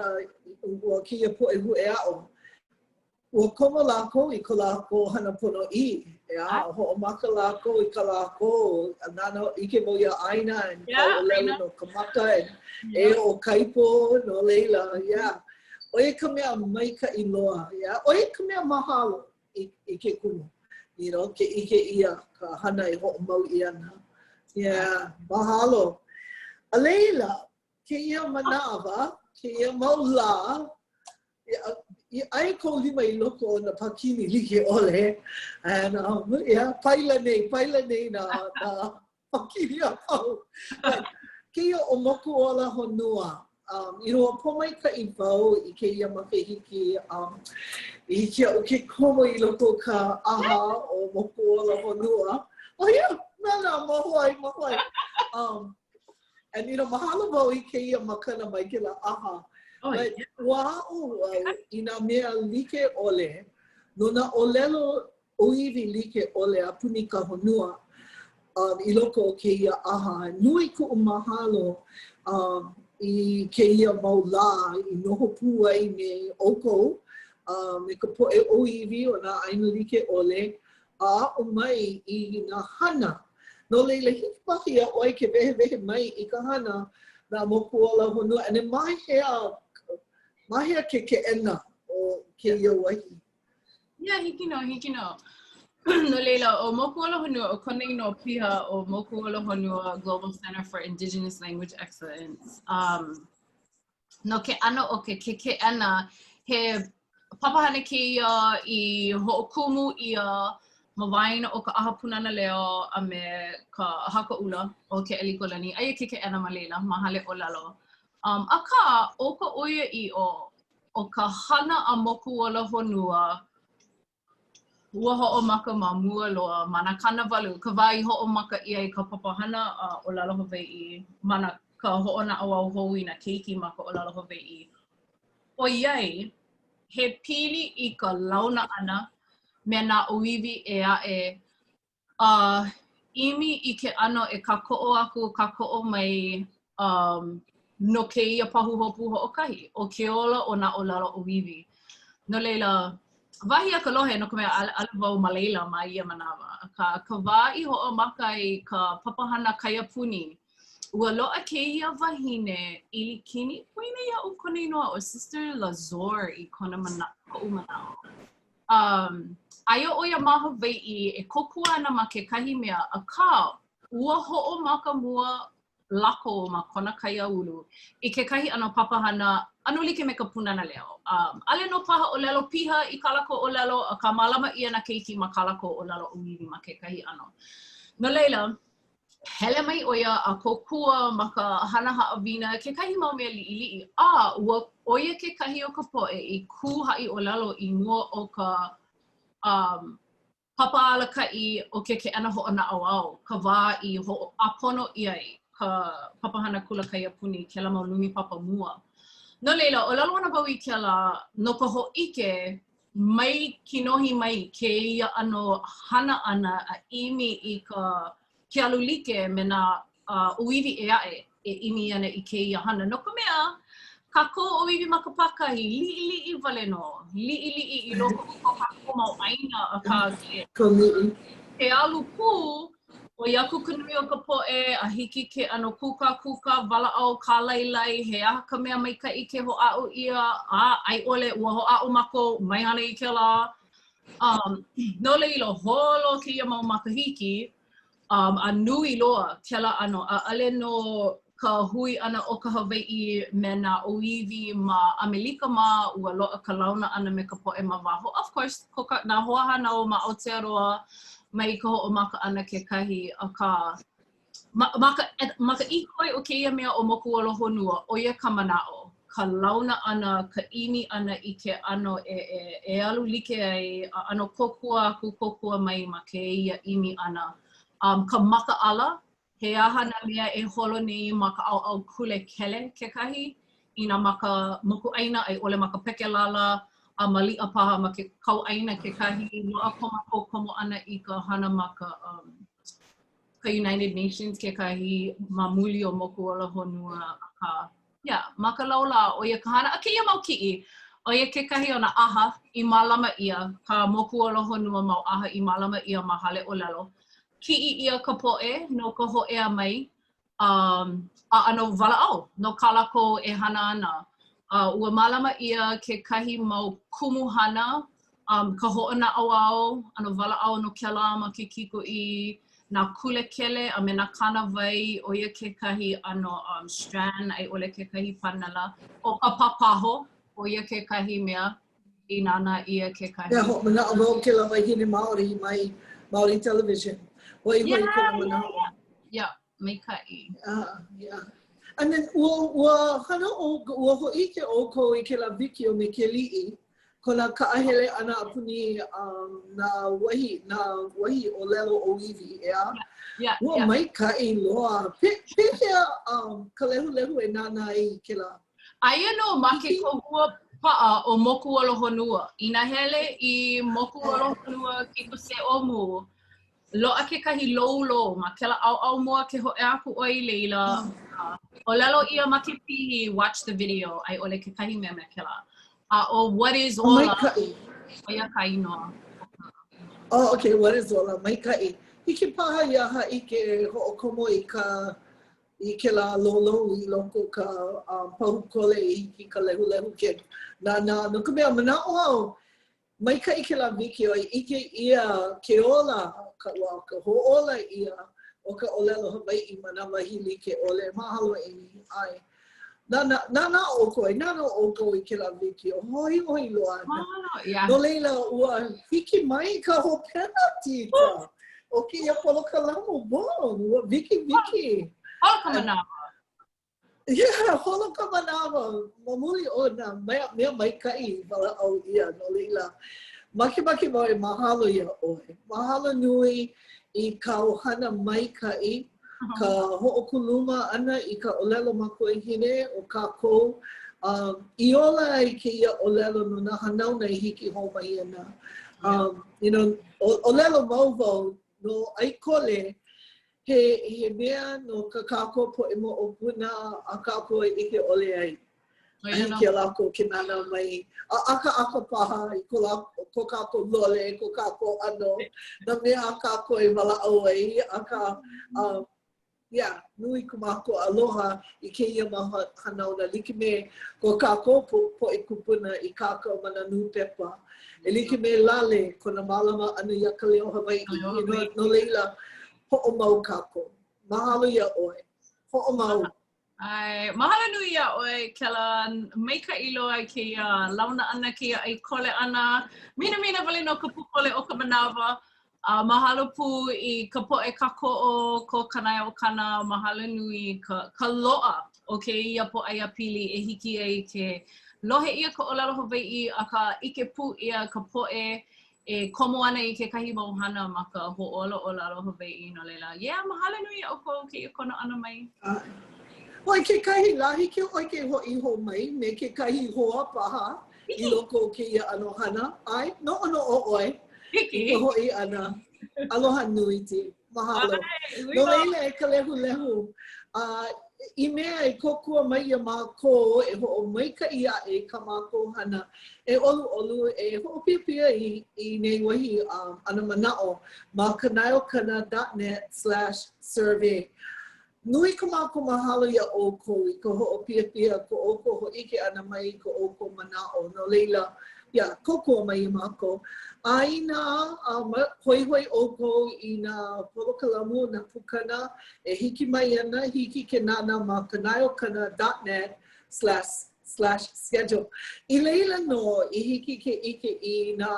ua kēia poʻe huʻeaʻo, ua komo lākou i ko lākou hana ponoʻī, ʻeā, hoʻomaka lākou i kā lākou, nānā, ʻike wau iā ʻĀina and yeah, ʻōlelo no ka maka and yeah. e ʻo Kaipo, no laila, yeah. ʻO ia ka mea maikaʻi loa, yeah. ʻO ia ka mea mahalo i, i ke kumu. You know, ke ʻike ʻia ka hana e hoʻomau ʻia ana. Yeah, mahalo. A laila, kēia manawa, kēia mau lā, aia kou lima i loko o nā pakini like ʻole. And, um, yeah, paila nei, paila nei nā, nā pakini a pau. But, kēia ʻo Moku Ola Honua, um, you know, ua pōmaikaʻi wau i kēia makahiki, um, i hiki iaʻu ke komo i loko o ka ʻaha o Moku Ola Honua. Oh yeah, nā, nā, mahoai, mahoai. Um, and you know, mahalo wau i kēia makana mai kēlā ʻaha. Oh, But, yeah. ua aʻo wau i nā mea like ʻole no nā ʻōlelo ʻōiwi like ʻole a puni ka honua um, i loko o kēia ʻaha. Nui kuʻu mahalo um, i kēia mau lā i noho pū ai me ʻoukou um, me ka poʻe ʻōiwi o nā ʻāina like ʻole a aʻo mai i nā hana. No laila, hiki paha iā ʻoe ke wehewehe mai i ka hana nā Moku Ola Honua. And ma hea, ma hea ke keʻena o kēia wahi? Yeah, hiki nō, hiki nō. No laila, ʻo Moku Ola Honua, ʻo kona inoa piha ʻo Moku Ola Honua Global Center for Indigenous Language Excellence. Um, no ke ʻano o ke ke keʻena, he papahana kēia i hoʻokumu ʻia ma waena o ka ʻAha Pūnana Leo a me ka Haka ʻUla o Keʻelikōlani. Aia ke keʻena ma laila, ma Haleʻōlalo. Um, akā, ʻo ka ʻoiaʻiʻo, ʻo ka hana a Mokuola Honua, ua hoʻomaka ma mua loa ma nā kānāwalu, ka wā i hoʻomaka ʻia ai ka papahana ʻōlelo Hawaiʻi ma nā ka hoʻonaʻauao hou i nā keiki ma ka ʻōlelo Hawaiʻi. ʻOiai, he pili i ka launa ʻana me nā ʻōiwi ʻē aʻe a ʻimi i ke ʻano e kākoʻo aku, kākoʻo mai um, no kēia pahuhopu hoʻokahi, ʻo ke ola o nā ʻōlelo ʻōiwi. No laila, wahi a ka lohe, no ka mea, ʻaʻole wau ma laila ma ia manawa, akā, ka wā i hoʻomaka ai ka papahana kaiapuni, ua loaʻa kēia wahine ʻIlikini, poina iaʻu kona inoa ʻo Sister Lazor i kona mana, koʻu manaʻo. Um, aia ʻo ia ma Hawaiʻi e kōkua ana ma kekahi mea, akā, ua hoʻomaka mua lākou ma kona kaiāulu i kekahi ʻano papahana ʻano like me ka Pūnana Leo. Um, ʻaʻole nō paha ʻōlelo piha i kā lākou ʻōlelo, akā mālama ʻia nā keiki ma kā lākou ʻōlelo ʻōiwi ma kekahi ʻano. No laila, hele mai ʻo ia a kōkua ma ka hana haʻawina, kekahi mau mea liʻiliʻi, a ua ʻo ia kekahi o ka poʻe i kū haʻi ʻōlelo i mua o ka um, papa alakaʻi o ke Keʻena Hoʻonaʻauao, ka wā i hoʻāpono ʻia ai ka papahana kula kaiapuni, kēlā mau lumi papa mua. No laila, ʻōlelo ana wau i kēlā no ka hōʻike mai kinohi mai kēia ʻano hana ʻana a ʻimi i ka ke alu like me nā ʻōiwi ʻē aʻe e ʻimi ana i kēia hana. No ka mea, kākou ʻōiwi ma ka pākahi, liʻiliʻi wale nō, liʻiliʻi i loko o ko kākou mau ʻāina, akā ke, ke alu pū, ʻoi aku ka nui o ka poʻe a hiki ke ʻano kūkākūkā, walaʻau, kālailai, he aha ka mea maikaʻi ke hoʻāʻo ʻia, a a i ʻole ua hoʻāʻo mākou, mai hana i kēlā. Um, no laila, holo kēia mau makahiki, um, a nui loa kēlā ʻano, ʻaʻole nō ka hui ʻana o ka Hawaiʻi me nā ʻōiwi ma ʻAmelika mā, ua loaʻa ka launa ʻana me ka poʻe ma waho. Of course, ko ka, nā hoahānau ma Aotearoa mai ka hoʻomaka ʻana kekahi, akā, ma, ma ka, ma ka ʻīkoi o kēia mea ʻo Mokuolahonua, ʻo ia ka manaʻo, ka launa ʻana, ka ʻimi ʻana i ke ʻano e, e, e alu like ai, a ʻano kōkua aku, kōkua mai ma kēia ʻimi ʻana. Um, ka makaʻala, he aha nā mea e holo nei ma ka ʻaoʻao kulekele kekahi, inā ma ka mokuʻāina a i ʻole ma ka pekelala, a maliʻa paha ma ke kauʻāina kekahi, loaʻa ko mākou komo ʻana i ka hana ma ka, um, ka United Nations kekahi ma muli o Mokuolahonua, akā, yeah, ma ka laulā, ʻo ia ka hana. A kēia mau kiʻi, ʻo ia kekahi o nā ʻaha i mālama ʻia, ka Mokuolahonua mau ʻaha i mālama ʻia ma Haleʻōlelo. Kiʻi ʻia ka poʻe no ka hōʻea mai um, a ʻano walaʻau no kā lākou e hana ana. Uh, ua mālama ʻia kekahi mau kumuhana, um, ka hoʻonaʻauao, ʻano walaʻau no kēlā ma ke kikoʻī, nā kulekele a me nā kānāwai, ʻo ia kekahi ʻano um, strand a i ʻole kekahi panela. ʻO ka pāpaho, ʻo ia kekahi mea i nānā ʻia kekahi. Mea hoʻomanaʻo wau kēlā wahine Māori mai Māori Television. Hoihoi yeah, kona manaʻo. Yeah, yeah. Maikaʻi. Yeah, yeah. And then, ua, ua hana o, ua hōʻike ʻoukou i kēlā wikiō me Keliʻi, kona kaʻahele ʻana a puni um, nā wahi, nā wahi ʻōlelo ʻōiwi, ʻeā? Yeah, yeah, ua yeah. maikaʻi loa. Pe, pehea um, ka lehulehu e nānā ai i kēlā? Aia nō ma ke kahua paʻa o Mokuolahonua. Inā hele i Mokuolahonua kiko seomu, Loaʻa kekahi loulou ma kēlā ʻaoʻao mua ke hōʻea aku ʻoe i laila. ʻŌlelo ʻia ma ke pihi, watch the video, a i ʻole kekahi mea me kēlā. A ʻo What is Ola, Maikaʻi. ʻo ia ka inoa. Oh, okay, What is Ola, maikaʻi. Hiki paha iā haʻi ke hoʻokomo i ka i kēlā loulou i loko o ka um, pahu kole i hiki i ka lehulehu ke nānā. No ka mea, manaʻo au, Maikaʻi kēlā wikiō i ʻike ʻia ke ola, ka ua, ka hoʻōla ʻia o ka ʻōlelo Hawaiʻi ma nā wahi like ʻole. Mahalo, Amy. ʻAe. Nānā, nānā ʻoukou, e nānā ʻoukou i kēlā wikiō. Hoihoi loa. Mahalo, yeah. No laila, ua hiki mai ka hopena, Tita, o kēia polokalamu. Wow, ua wikiwiki. Hala ka manawa. Yeah, holo ka manawa ma muli o nā mea, mea maikaʻi i walaʻau ʻia, no laila, makemake wau e mahalo iā ʻoe. Mahalo nui i kāu hana maikaʻi, ka hoʻokuluma ʻana i ka ʻōlelo makuahine o kākou, um, i ola ai kēia ʻōlelo no nā hanauna e hiki hou mai ana. Um, you know, ʻōlelo mau wau no ʻAikole, He, he mea no ka kākou poʻe moʻopuna a kākou e ʻike ʻole ai. A hiki iā lākou ke nānā mai a ʻakaʻaka paha i ko, lā, ko kākou lole, ko kākou ʻano, nā mea a kākou e walaʻau ai, akā, uh, yeah, nui ko mākou aloha i kēia mau hanauna like me ko kākou poʻe kūpuna i kākau ma nā nūpepa. E like me Lale, kona mālama ʻana iā Ka Leo Hawaiʻi, you know, no laila, Hoʻomau kākou. Mahalo iā ʻoe. Hoʻomau. ʻAe, mahalo nui iā ʻoe, Kela. Maikaʻi loa kēia launa ʻana, kēia ʻai kole ʻana. Minamina wale nō ka pōkole o ka manawa. A mahalo pū i ka poʻe kākoʻo ko Kanaeokana. Mahalo nui ka, ka loaʻa o kēia pōʻaiapili e hiki ai ke lohe ʻia ka ʻōlelo Hawaiʻi, akā ʻike pū ʻia ka poʻe e komo ana i kekahi mau hana ma ka hoʻōla ʻōlelo Hawaiʻi. No laila, yeah, mahalo nui iā ʻoukou kēia kono ʻana mai. ʻAe. Kekahi lā, hiki ʻoe ke hoʻi hou mai me kekahi hoa paha i loko o kēia ʻano hana. ʻAe, noʻonoʻo ʻoe i ka hoʻi ʻana. Aloha nui, Ti. Mahalo. No laila, e ka lehulehu, a i mea e kōkua mai iā mākou e hoʻomaikaʻi aʻe i kā mākou hana, e ʻoluʻolu, e hoʻopiapia i, i nei wahi um, ana manaʻo ma kanaeokana dot net slash survey. Nui ko mākou mahalo iā ʻoukou i ka hoʻopiapia, ko ʻoukou hōʻike ʻana mai i ko ʻoukou manaʻo. No laila, yeah, kōkua mai iā mākou. A inā um, hoihoi ʻoukou i nā polokalamu, nā pukana e hiki mai ana, hiki ke nānā ma kanaeokana dot net slash slash schedule. I laila nō i hiki ke ʻike i nā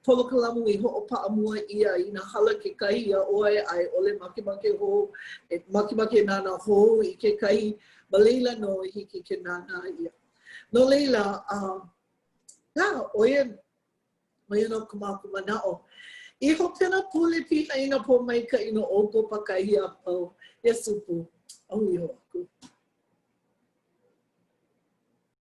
polokalamu i hoʻopaʻa mua ʻia inā hala kekahi iā ʻoe a i ʻole makemake hou, e makemake e nānā hou i kekahi, ma laila nō i hiki ke nānā ʻia. No laila, um, yeah, ʻo ia, ʻo ia nō ko mākou manaʻo. I hopena pule piha i nā pōmaikaʻi no ʻoukou pākahi a pau. Iesū pū. A hui hou.